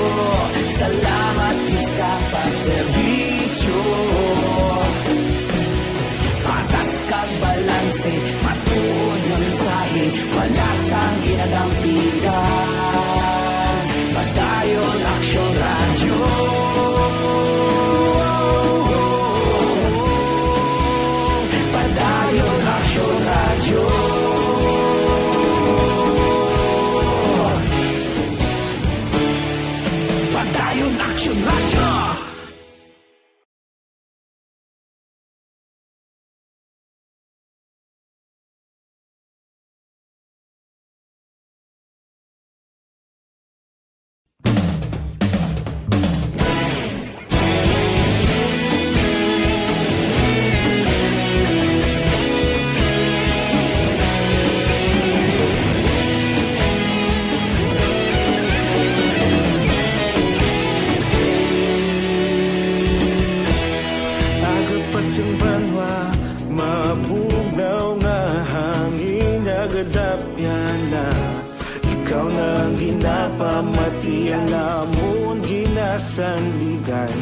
salamat gid sa pagserbisyo. Patas kag balanse, matuod nga mensahe, wala sang ginadampigan. Padayon Aksyon Radyo. Padayon Aksyon Radyo. Padayon Aksyon Radyo. Aga pa sing banwa, mabugnaw nga hangin nagadapyan na. Ikaw na ang ginapamati, ang amon ginasandigan.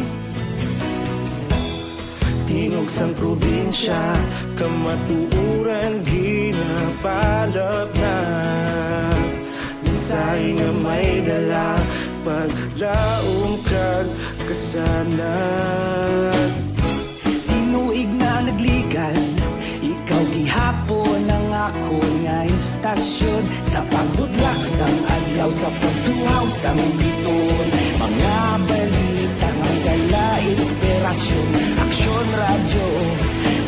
Tingog sang probinsya, kamatuoran ginapalapnag. Mensahe nga may dala, paglaom kag kasanag. Tinuig na nagligan, ikaw gihapon ang akon nga istasyon. Sa pagbudlak sang adlaw, sa pagtuhaw sang bituon, mga balita nga dala inspirasyon. Aksyon Radyo,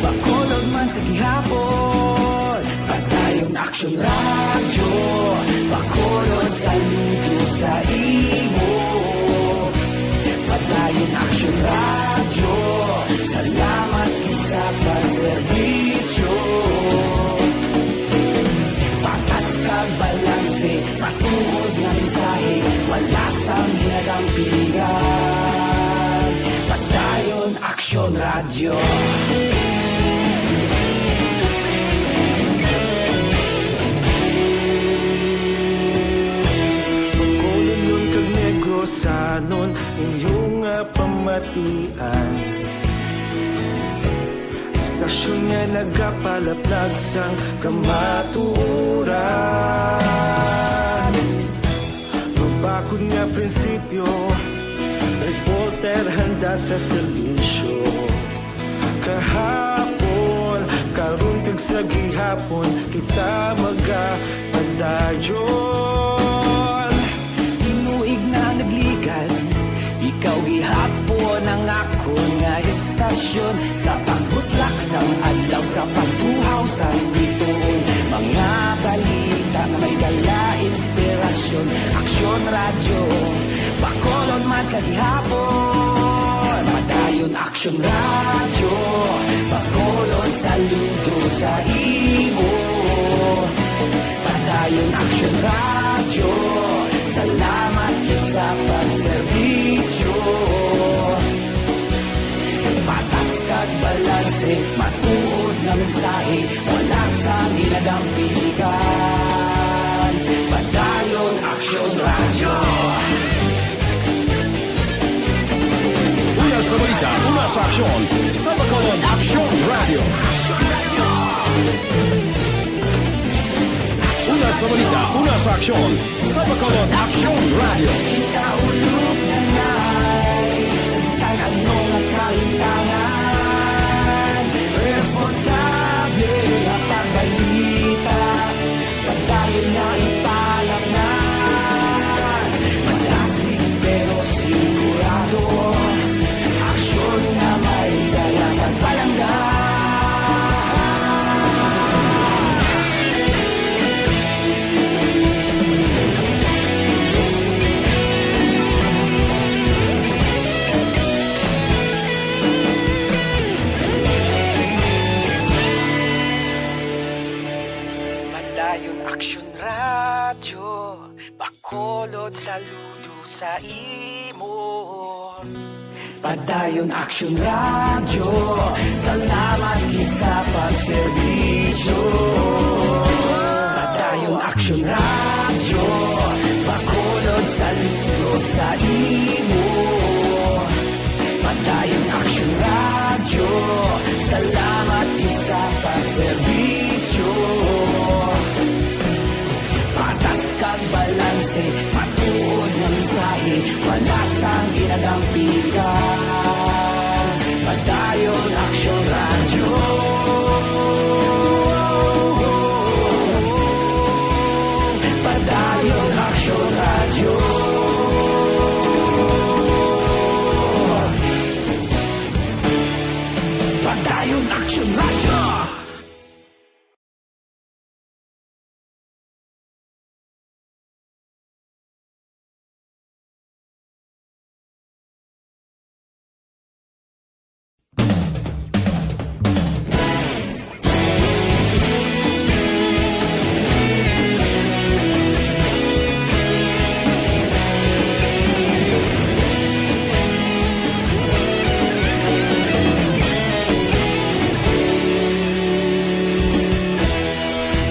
Bacolod man sa gihapon. Padayon Aksyon Radyo, Bacolod, saludo sa imo. Padayon Aksyon Radyo, salamat gid sa pagserbisyo. Patas kag balanse, matuod nga mensahe, wala sang ginadampigan. Padayon Aksyon Radyo. Bacolod kag Negros, sanon inyo nga pamatian. Istasyon nga nagapalaplag sang kamatuoran. Mabakod nga prinsipyo, reporter handa sa serbisyo. Kahapon, karon kag sa gihapon, kita magapadayon. Tinuig na nagligan, ikaw gihapon ang akon nga istasyon. Sa pagbutlak sang adlaw, sa pagtuhaw sang bituon, mga balita nga may dala inspirasyon. Aksyon Radyo, Bacolod man sa gihapon. Padayon Aksyon Radyo, Bacolod, saludo sa imo. Padayon Aksyon Radyo, salamat gid sa pagserbisyo. mensahe, wala sang ginadampigan. Padayon Aksyon Radyo. Una sa balita, una sa aksyon, sa Bacolod Aksyon Radyo. Una sa balita, una sa aksyon, sa Bacolod Aksyon Radyo. Kita ulog na ngay, sa bisan ano nga kahintangan, responsable nga pagbalita, padayon nga ipalamnan. Madasig pero sigurado, aksyon nga may dala kag palangga. Padayon Aksyon Radyo, Bacolod, saludo sa imo. Padayon Aksyon Radyo, salamat gid sa pagserbisyo. Padayon Aksyon Radyo, Bacolod, saludo sa imo. Padayon Aksyon Radyo, salamat gid sa pagserbisyo. Patas kag balanse, matuod nga mensahe, wala sang ginadampigan. Padayon Aksyon Radyo. Padayon Aksyon Radyo. Padayon Aksyon Radyo.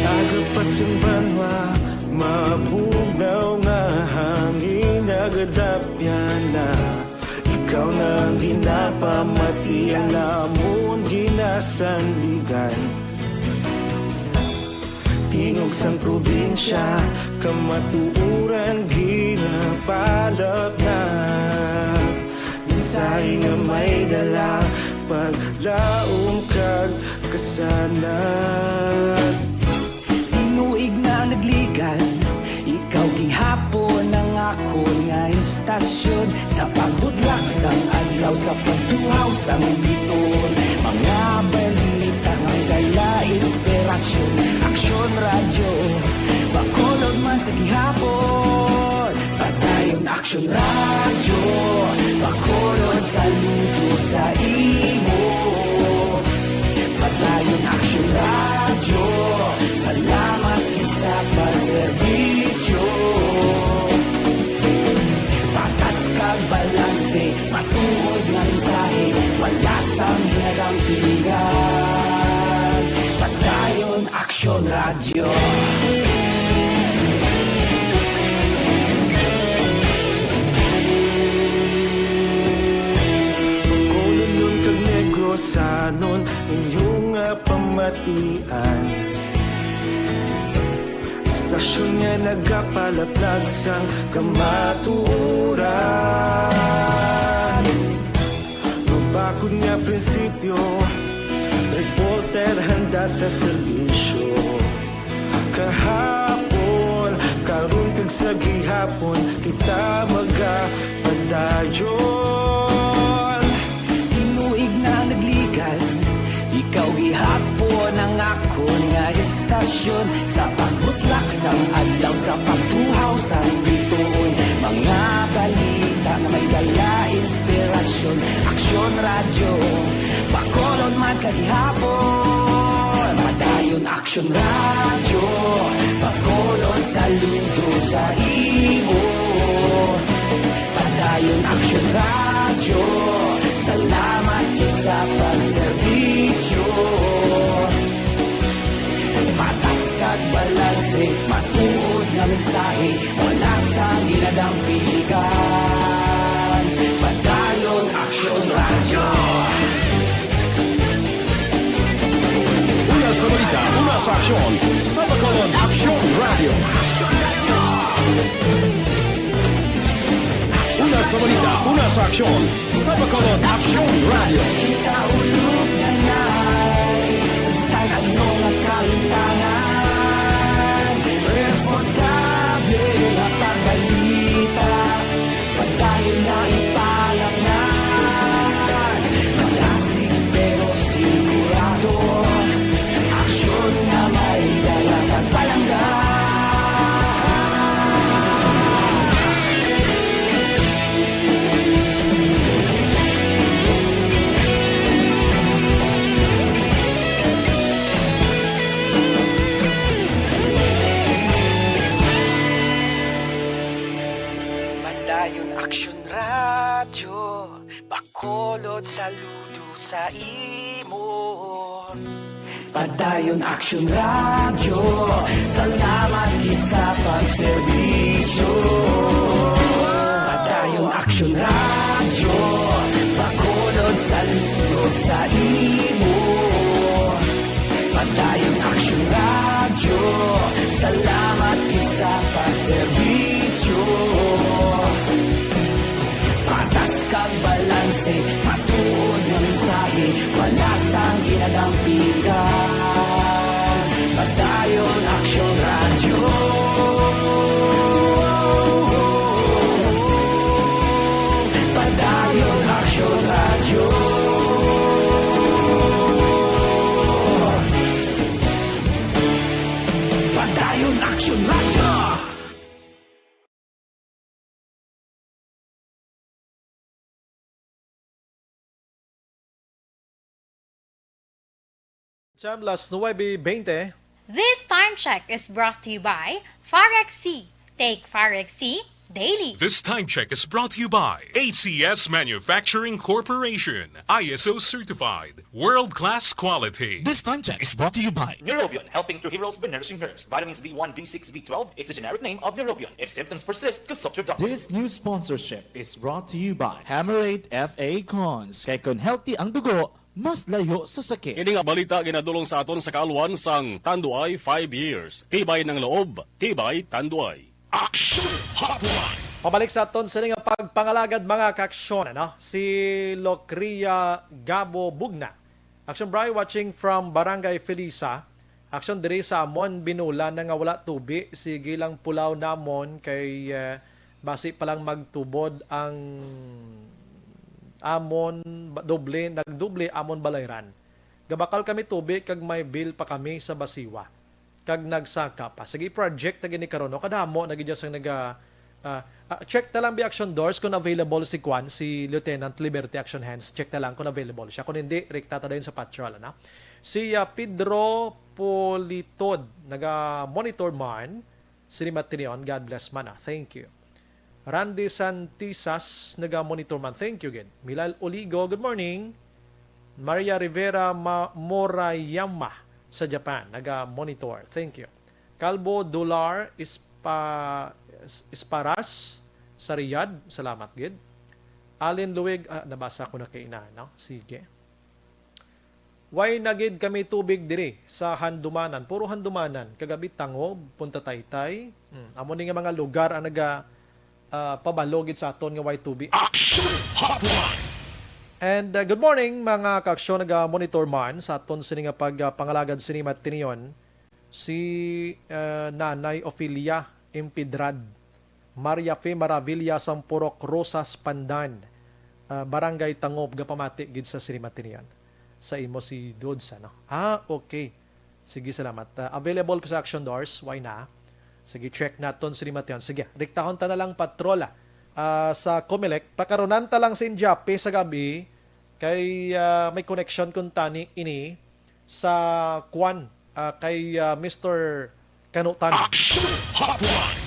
Aga pa sing banwa, mabugnaw nga hangin nagadapyan na. Ikaw na ang ginapamati, ang amon ginasandigan. Tingog sang probinsya, kamatuoran ginapalapnag. Mensahe nga may dala, paglaom kag kasanag. Tinuig na nagligan, ikaw gihapon ang akon nga istasyon. Sa pagbutlak sang adlaw, sa pagtuhaw sang bituon, mga balita nga dala inspirasyon. Aksyon Radyo, Bacolod man sa gihapon. Padayon Aksyon Radyo, Bacolod, saludo sa imo. Padayon Aksyon Radyo, salamat gid sa pagserbisyo. Patas kag balanse, matuod nga mensahe, wala sang ginadampigan. Padayon Aksyon Radyo. Bacolodnon kag Negrosanon, inyo nga pamatian. Istasyon nga nagapalaplag sang kamatuoran. Mabakod nga prinsipyo, reporter handa sa serbisyo. Kahapon, karon kag sa gihapon, kita magapadayon. Tinuig na nagligan, ikaw gihapon ang akon nga istasyon. Sa pagbutlak sang adlaw, sa pagtuhaw sang bituon, mga balita nga may dala inspirasyon. Aksyon Radyo, Bacolod man sa gihapon. Padayon Aksyon Radyo, Bacolod, saludo sa imo. Padayon Aksyon Radyo, salamat gid sa pagserbisyo. Wala sang ginadampigan. Padayon Aksyon Radyo. Una sa balita, una sa aksyon, sa Bacolod Aksyon Radyo. Una sa balita, una sa aksyon, sa Bacolod Aksyon Radyo. Kita ulog na nai, sa bisan ano nga kahitangan, responsable nga pagbalita, padayon na ipalaknan. Malasig pero sigurado, aksyon nga may dala kag palangga. Padayon Aksyon Radyo, Bacolod, saludo sa imo. Padayon Aksyon Radyo, salamat gid sa pagserbisyo. Padayon Aksyon Radyo, Bacolod, saludo sa imo. Padayon Aksyon Radyo, salamat gid sa pagserbisyo. Patas kag balanse, matuod nga mensahe, wala sang ginadampigan. Padayon Aksyon Radyo. Padayon Aksyon Radyo. Padayon Aksyon Radyo. Siyam, las nuwebe bente. This time check is brought to you by Farex C. Take Farex C daily. This time check is brought to you by A C S Manufacturing Corporation, I S O certified, world-class quality. This time check is brought to you by Neurobion, helping to heroes by nourishing herbs. Vitamins B one, B six, B twelve is the generic name of Neurobion. If symptoms persist, consult your doctor. This news sponsorship is brought to you by Hammerate F A Cons. Kay kon healthy ang dugo, mas layo sa sakit. Ini nga balita ginadul-ong sa aton sa kaalwan sang Tanduay Five Years. Tibay ng loob, tibay Tanduay. Action Hotline. Pabalik sa aton sini nga pagpangalagad, mga kaaksyon, ano? Si Locria Gabo Bugna. Action Bri, watching from Barangay Felisa. Action diri sa amon, binulan na nga wala tubi. Sige lang pulaw namon kay, eh, basi pa lang magtubod ang amon ba-, doble, nagdoble amon balayran. Gabakal kami tubi kag may bill pa kami sa basiwa. Kag nagsaka pa. Sige, project na gini karon, no? Kadamo na gid sang naga, ah, ah, check ta lang bi, Action Dors, kung available si Kwan, si Lieutenant Liberty Action Hands. Check ta lang kung available siya. Kung hindi, rekta ta dayon sa patrol, ano? Si, ah, Pedro Politod, naga-monitor man. Sini Matrion, God bless man, ah. Thank you. Randy Santisas, naga-monitor man. Thank you gid. Milal Oligo, good morning. Maria Rivera Ma-, Morayama sa Japan, naga-monitor. Thank you. Calvo Dular Ispa-, Isparas sa Riyadh, salamat gid. Allen Luig, ah, nabasa ko na kay ina, no? Sige. Way na gid kami tubig diri sa Handumanan. Puro Handumanan. Kagabi, Tangob, Punta Taytay. Hmm, amo ni nga mga lugar ang naga, ah, pabalo gid sa aton nga way tubig. Action Hotline! And, uh, good morning, mga kaaksyon, naga-monitor man sa aton sini nga pag, uh, pangalagad sini matinion, si, uh, Nanay Ofelia Impidrad, Maria Fe Maravilla Sampurok Rosas Pandan, uh, Barangay Tangob, gapamati gid sa sini matinion. Sa imo si Dudes, ano? Ah, okay. Sige, salamat. Ah, available pa sa Action Dors, why na? Sige, check naton si Rimation. Sige, riktahon ta na lang patrol, ah, sa Comelec. Pakarunan ta lang si Injape sa gabi kay, ah, may connection kuntani ini sa kwan, ah, kay, ah, Mister Kanutan. Action Hotline!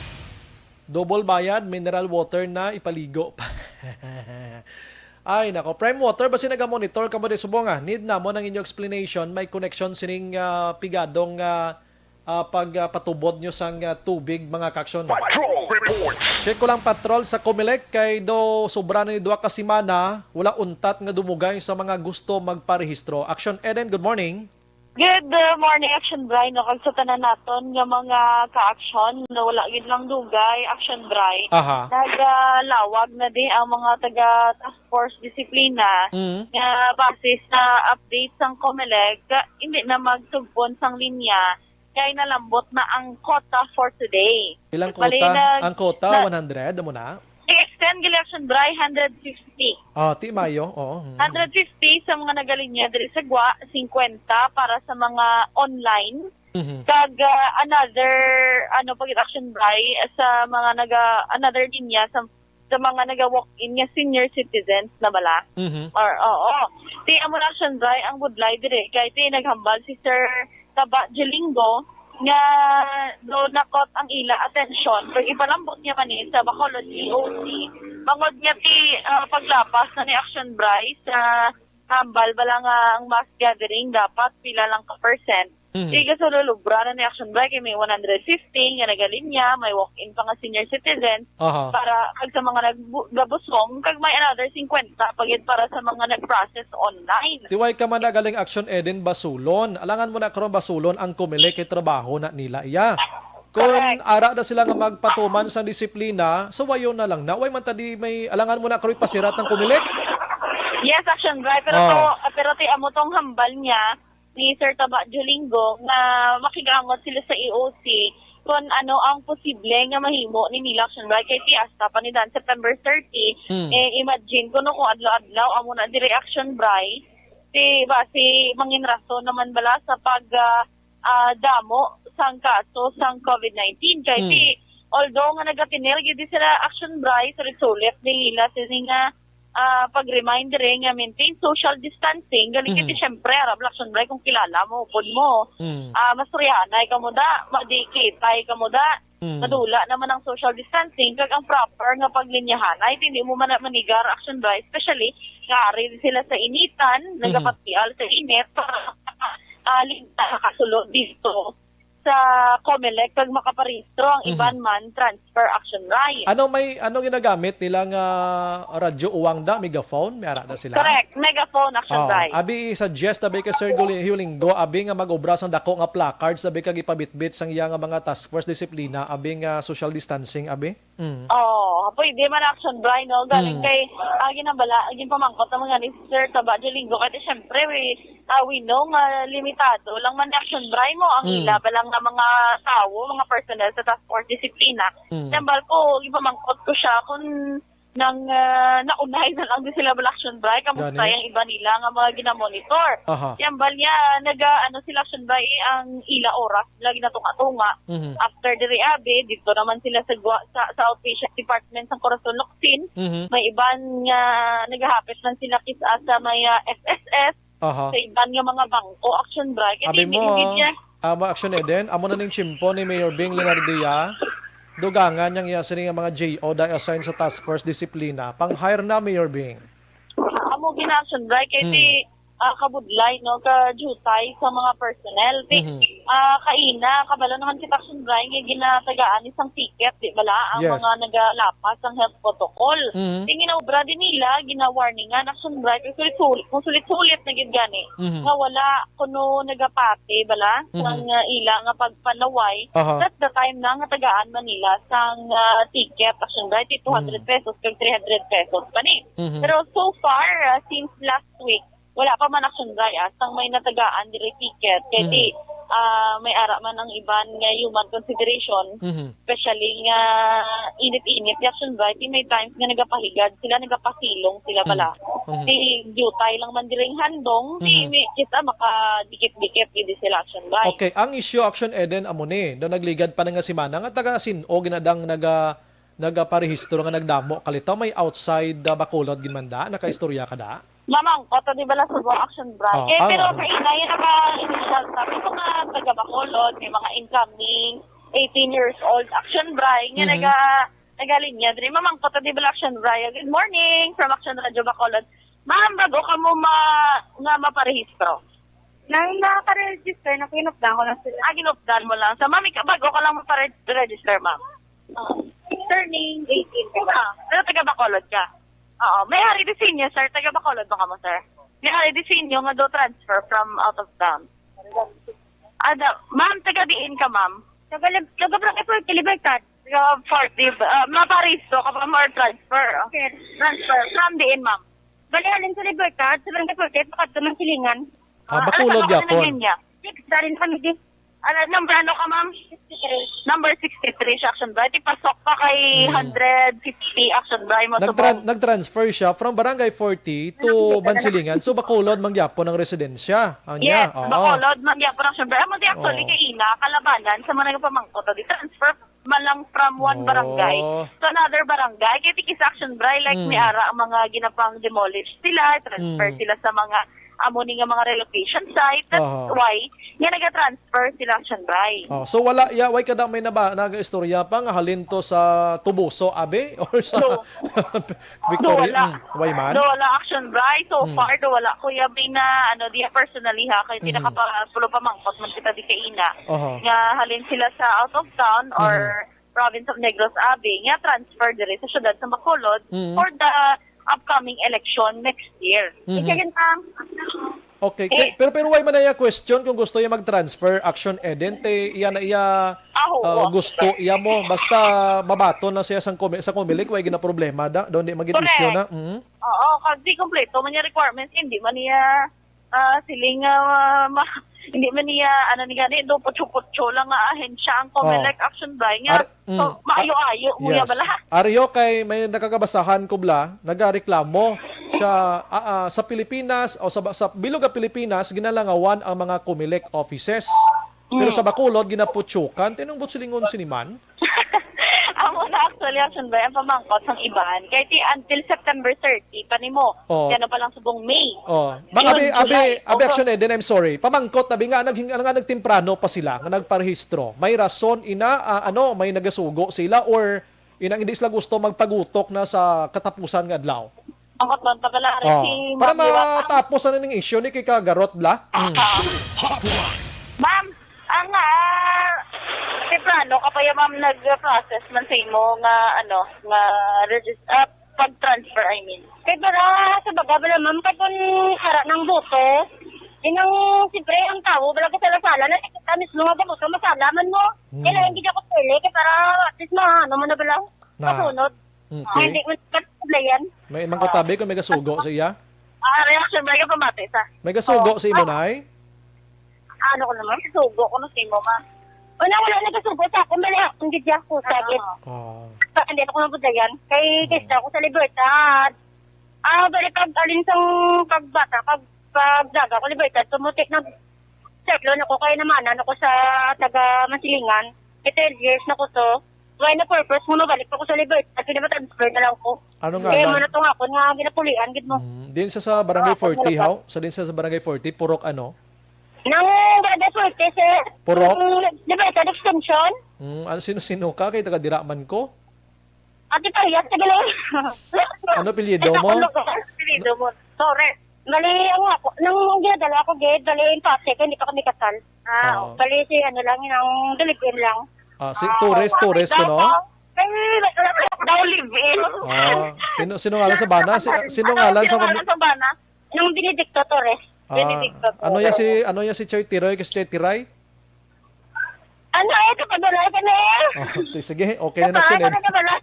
Double bayad, mineral water na ipaligo pa. Ay, nako. Prime Water, basi naga-monitor kamo di subong, ah. Need namon ang inyo explanation. May connection sining, ah, pigadong, ah, ah, pag, ah, patubod nyo sang, ah, tubig, mga ka-aksyon. Patrol Reports. Check ko lang, Patrol, sa Comelec, kay do sobra na ni duha ka semana, wala untat nga dumugay sa mga gusto magparehistro. Action Eden, good morning. Good, uh, morning, Action Bry, no? Kag sa tanan naton nga mga ka-aksyon, no, wala gid lang dugay, Action Bry. Aha. Nagalawag na di ang mga taga Task Force Disiplina Mm. nga base sa update sang Comelec, hindi na magtugpon sang linya kay nalambot na ang quota for today. Ilang Bali, quota? nag-, Ang quota, na- one hundred, amo na? I-extend gid, Action Bry, hundred fifty. Ah, ti mayo, oo. Mm. Hundred fifty sa mga nagalinya diri sa Gwa, fifty para sa mga online. Mhm. Kag, ah, another, ano, pag Action Bry, sa mga naga-, another linya sa, sa mga naga-walk-in nga senior citizens na bala. Mhm. Or, oo. Ti, amo na, Action Bry, ang budlay dire. Kay ti, naghambal si Sir Taba Julingo nga do nakot ang ila atensyon kag ipalambot niya man ni sa Bacolod E O C. Bangod niya ti, ah, paglapas na ni Action Bry sa hambal bala nga ang mass gathering dapat pila lang ka percent. Mhm. Kay gasululubra na ni Action Bry kay may one hundred fifty nga nagalinya, may walk-in pa nga senior citizen. Aha. Para kag sa mga nagbu-, nagabusong, kag may another fifty pa gid para sa mga nag-process online. Ti way ka man na galing Action Eden basulon. Alangan mo na karon basulon ang Comelec kay trabaho na nila iya. Kung Correct. ara na sila nga magpatuman sa disiplina, suwayon na lang na. Way man ta di may alangan mo na karon pasirat ang Comelec? Yes, Action Bry. Pero Oh. to, pero ti amo tong hambal niya ni Sir Taba Julingo nga makigangot sila sa E O C kung ano ang posible nga mahimo ni nila, Action Bry, kay ti hasta pa ni dan September thirty. Hmm. Eh, imagine ko, no, kung adlaw-adlaw amo na diri, Action Bry, ti ba si mangin rason naman bala sa pag, ah, ah, damo sang kaso sang COVID nineteen. Kay Hmm. ti, although nga nagatener gid sila, Action Bry, sulit-sulit nila sini nga, ah, pag-remind diri nga maintain social distancing. Gali kay Mhm. ti, syempre, ara bala, Action Bry, kung kilala mo, upod mo, Hmm. ah, mastoryahanay kamo da, madikitay kamo da. Hmm. Madula naman ang social distancing, kag ang proper nga paglinyahanay, ti hindi mo man manigar, Action Bry, especially nga ari sila sa initan, Mhm. nagapatial sa init para, ah, linta nakasulod dito sa Comelec kag makaparehistro ang Mhm. iban man transfer, Action Bry. Ano may, ano ginagamit nila nga radyo, uwang da, megaphone? May ara na sila? Correct, megaphone, Action Oh, Bry. Abi, i-suggest abi kay Sir Guli-, Hiulingo, abi nga mag-obra sang dako nga placard, abi kag ipabitbit sang iya nga mga task force disiplina, abi nga social distancing, abi? Mm. Oh, pwede man, Action Bry, no? Galing Mm. kay, ah, ginabala, ginpamangkot naman nga ni Sir Taba Julingo. Kaya siyempre, we, ah, we know nga limitado lang man, Action Bry, mo ang Mm. ila ba lang nga mga tawo, mga personnel sa task force disiplina. Mm. Tambal ko, ginpamangkot ko siya kung nang, ah, naunay na lang din sila bala, Action Bry. Kamusta Gani? yung iba nila nga mga ginamonitor? Aha. Tambal niya, naga, ano sila, Action Bry, ang ila oras, lagi na tunga-tunga. Mhm. After diri, abi, dito naman sila sa gwa-, sa, sa outpatient department sa Corazon Locsin. Mhm. May iban nga nagahapit man sila kis-a sa may, ah, S S S, Aha. sa iban nga mga bangko, Action Bry. Kaya Abi hindi, mo, hindi niya amo, Action Eden, amo na ning tiyempo ni Mayor Bing Leonardia. Dugangan niyang iya sini nga mga J O dahil assign sa Task Force Disiplina. Pang-hire na, Mayor Bing. Amo gina, Action Bry, kay Hmm. ti, ah, kabudlay, no, ka-jutay sa mga personnel. Ti, Mhm. ah, kaina, kabalo naman kita, Action Bry, nga ginatagaan isang ticket, di bala, ang Yes. mga nagalapas ang health protocol. Mhm. Ti, ginaobra din nila, gina-warningan, Action Bry, kay sulit-sulit, kung sulit-sulit na gid gani, Mhm. nga wala kuno nagapati, bala, Mhm. sang, ah, ila nga pagpanaway. Aha. That's the time na nga tagaan man nila sang, ah, ticket, Action Bry, ti two hundred Mm. pesos kag three hundred pesos pa ni. Mhm. Pero so far, ah, since last week, wala pa man, Action Bry, ah, sang may natagaan diri ticket. Kay Mhm. ti, ah, may ara man ang iban nga human consideration, Mhm. especially nga init-init, Action Bry, ti may times nga nagapahigad sila, nagapasilong sila Mhm. bala. Mhm. Ti jutay lang man diri ang handong, ti Mhm. may kita makadikit-dikit gid sila, Action Bry. Okay, ang issue, Action Eden, amo ni, do nagligad pa na nga semana nga taga Sin-o ginadang naga-, nagaparehistro nga nagdamo kalitaw, may outside, ah, Bacolod gid man da, nakaistorya ka da? Mamangkot, di bala, sa mga, Action Bry. Oh, Eh, ah, pero oo. Kaina, yun ang mga initial, sabi ko nga, taga Bacolod, may mga incoming eighteen years old, Action Bry, nga Mhm. naga-, nagalinya diri. Mamangkot, di bala, Action Bry? Good morning from Action Radio Bacolod. Ma'am, bago ka mo ma-, nga maparehistro? Nang nakaregister, nakinupdan ko lang sila. Ah, ginupdan mo lang. So, ma'am, ikaw, bago ka lang magpa-register, ma'am? Oo. Turning eighteen ka ba? Ah, pero taga Bacolod ka? Oo. May hari disenyo, sir. Taga Bacolod ba ka mo, sir? May hari disenyo nga do transfer from out of town. Ada, ma'am, taga diin ka, ma'am? Taga, taga Barangay forty, Libertad. Taga forty, ah, maparisto ka pa mo or transfer? Sir. Transfer. From diin, ma'am? Bali, halin sa Libertad, sa Barangay forty, pakadto ng Silingan. Ah, Ah, Bacolod ano ka gyapon. Naganya? Six, dali na kami di. Ano, number ano ka, ma'am? Sixty-three. Number sixty-three siya, Action Bri. Di pasok pa kay Hmm. hundred fifty, Action Bri, mo Nagtran-, subong. Nagtransfer siya from Barangay forty to Ano, Bansilingan. So, Bacolod man gyapon ang residensya. Anya? Yes, Oo. Bacolod man gyapon, Action Bri. Amo di actually Oo. Kay ina, kalabanan sa mga nagapamangkot, di transfer man lang from one Oh. barangay to another barangay. Kay tikis, Action Bri, like, Mm. may ara ang mga ginapang demolish sila, transfer Mm. sila sa mga amo ni nga mga relocation site. That's Aha. Why nga nagatransfer sila, Action Bri. Oh, so wala, ya, way kada may naba-, nagaistorya pa nga halin to sa Tubuso, abi? Or sa No. Victoria? Do wala. Mm, way man? Do wala, Action Bri. So Mm. far, do wala, Kuya Bing, na, ano, di personally, ha, kay di Mm. nakapa-, pulo pamangkot man kita di kaina. Aha. Nga halin sila sa out of town or Mhm. province of Negros, abi, nga transfer diri sa siyudad sa Bacolod Mhm. for the upcoming election next year. Mhm. Isa yun, ma'am. Okay. Eh. Kay, pero, pero way man na iya question kung gusto iya mag-transfer, Action Eden, te, iya na iya, Ah, oo. ah, gusto iya mo. Basta mabaton na siya sang Comi-, sa Comelec, way gina problema da. Daw di mag-issue na. Correct. Mhm. Oo, kasi kompleto man yung requirements, hindi man niya, ah, siling, ah, ma-, hindi man niya, ano ni gani, do putyo-putyo lang nga ahensya ang Comelec Oh. Action Bri nga. Ar-, So, mm. Maayo-ayo, Kuya Yes. Bala. Aryo, kay may nakakabasahan ko bala, nagareklamo siya, ah, ah, sa Pilipinas, o sa, sa bilog nga Pilipinas, ginalangawan ang mga Comelec offices. Pero Mm. sa Bacolod, ginaputyukan. Tinong buot silingon sini man? Amo na actually, Action Bri, ang pamangkot sang iban. Kay ti-, until September thirty pa nimo. Oh. Kaya na palang subong May. Oh. Bang, June, abi, abi, July, abi, August. Action Eden, I'm sorry. Pamangkot, abi, nga, nag-, nga nagtimprano pa sila, nga nagparehistro. May rason, ina, ah, ano, may nagasugo sila, or inang hindi sila gusto magpagutok na sa katapusan nga adlaw? Ang katwan, tagalari Oh. si Para Ma'am Liwat. Matapos na ning issue ni kay kagarot la. Mm. Ma'am, ang, ah, temprano ka pa ya, ma'am, nag-process man sa imo nga, ano, nga regis-, ah, pag-transfer, I mean. Kay para sa baga bala, ma'am, kay kung ara ng boto, inang, siyempre, ang tawo, wala ka sala-sala, na kita mismo nga boto, masala man mo. Hmm. Kailangan gid ako pili, kay para at least ma-, ano mo na bala, Na. Masunod. Okay. Ah, hindi mo na yan. May mangkutabi kung may gasugo sa iya? Ah, reaction ba yung pamati sa? May gasugo Oh. sa imo, Ah. Nay? Ano ko naman, sugo ko na sa imo, ma. Wala, wala nagasugo sa akon, bali akon gid ako, sakit. Ah. Ah. Sa, hindi ako nabudayan. Kay Mm. gusto ako sa Libertad. Ah, bali pag alin sang pagbata, pag, pag daga ko Libertad, tumutik nag cyclone ako, kay namanan ako sa taga Masilingan. Kay twelve years na ko to. Why na purpose mo mabalik ako sa Libertad? Pwede ba transfer na lang ko? Ano nga Kaya lang? Mo na to nga ako nga ginapulian, gid mo. Mm, din sa, sa Barangay Ah, forty, ano ba? Haw? Sa din sa, sa Barangay forty, Purok ano? Nang Barangay forty, sir. Purok? Yung Libertad Extension. Mm, ano, sino-sino ka? Kay taga dira man ko? Ate Payas, sige lang. Ano apelyido Ate mo? Pakulo ko. Apelyido mo. Torres. Bali, ang ako, nang ginadala ako, gid, bali, in Pasig, hindi pa kami kasal. Ah, Oo. Bali, si ano lang, yung live-in lang. Ah, si Ah, Torres, Torres ko, no? Ay, daw live-in. Ah, sino, sino ngalan sa bana? Si, sino Ano, ngalan sino sa ngalan sa bana? Yung Benedicto Torres. Ah, Benedicto ano ya Torres. Si, ano ya si Choy Tiroy? Kasi Choy Tiray? Ano, eh, kapag wala ka na eh. Oh, di, sige, okay na na siya, Kapag eh. Ano na wala?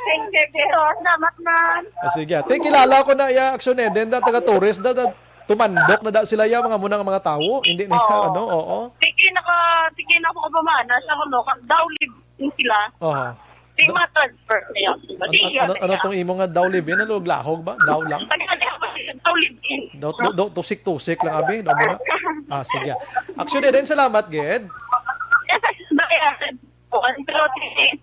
Thank you, Pero, salamat, ma'am. Ah, sige. Te, kilala ko na iya, Action Eden, da, taga Torres, da, da, tumandok na da sila ya, mga muna nga mga tawo. Hindi na, Oo. Ano, oo. Sige, naka, sige na ako kapamana sa ano, ka-, daw live-in sila. Oho. Di Da- ma-transfer na yun. Ano, Di ano, yun. Ano tong imo nga daw live-in? Ano, lahog ba? Daw lang? Ano, ano, ano, daw live-in. Daw, daw, daw, tusik-tusik lang, abi. Daw muna. Ah, sige. Action Eden, salamat, gid. Yes, yes, yes. Kuan, pero ti-,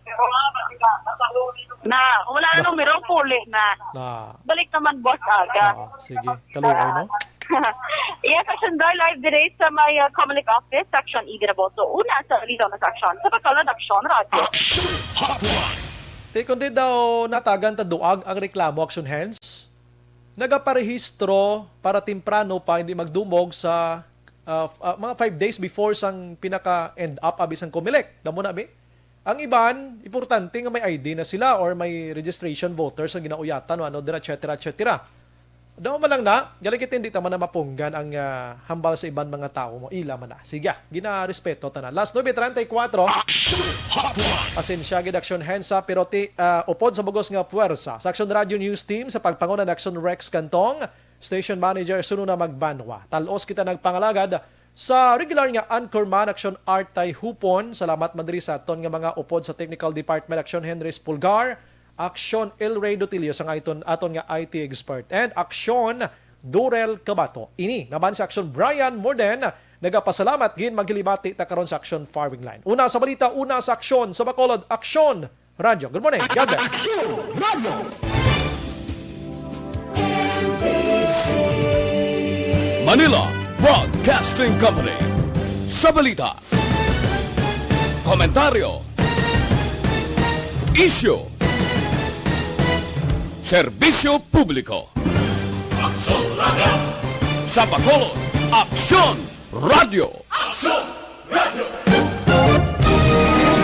na, wala na numero, puli na. Na. Balik naman, boss, aga. Oo, sige. Kaluoy, no? Yes, Action Bri, live diri sa may, uh, Comelec office, Section E, Diraboso una, sa Lito na Section, sa Pagkalad Action Radio. Action Hotline. Te, kundi daw natagan ta duag ang reklamo, Action Hands? nagaparehistro para temprano pa, hindi magdumog sa, ah, f- ah, mga five days before sang pinaka-end up abi sang Comelec. Damo na, bi? Ang iban, importante nga may I D na sila or may registration voters ang ginauyatan o ano, dira, et cetera, et cetera. Daw man lang na, galing kita hindi ta man na mapunggan ang, ah, hambal sa iban mga tao mo. Ila man na. Sige, ginarespeto ta na. Last nuebe treinta y cuatro. Action Hotline! Pasensya, gid Action Hensa, pero ti, ah, upod sa bugos nga puwersa sa Action Radio News Team sa pagpangunan ni Action Rex Cantong, Station Manager Sununa Magbanwa. Talos kita nagpangalagad sa regular nga anchorman, Action Art Tay Hupon. Salamat man diri sa aton nga mga upod sa Technical Department, Action Henry Spulgar, Action El Rey Dotilio, sang aton, aton nga I T expert, and Action Durel Cabato. Ini naman si Action Brian Morden, nagapasalamat gid. Maghilibati ta karon sa Action Firing Line. Una sa balita, una sa aksyon sa Bacolod, Action Radyo. Good morning. God bless. Action Radyo. Manila Broadcasting Company. Sa balita, komentaryo, isyu, serbisyo publiko. Aksyon Radyo. Sa Bacolod, Aksyon Radyo. Aksyon Radyo.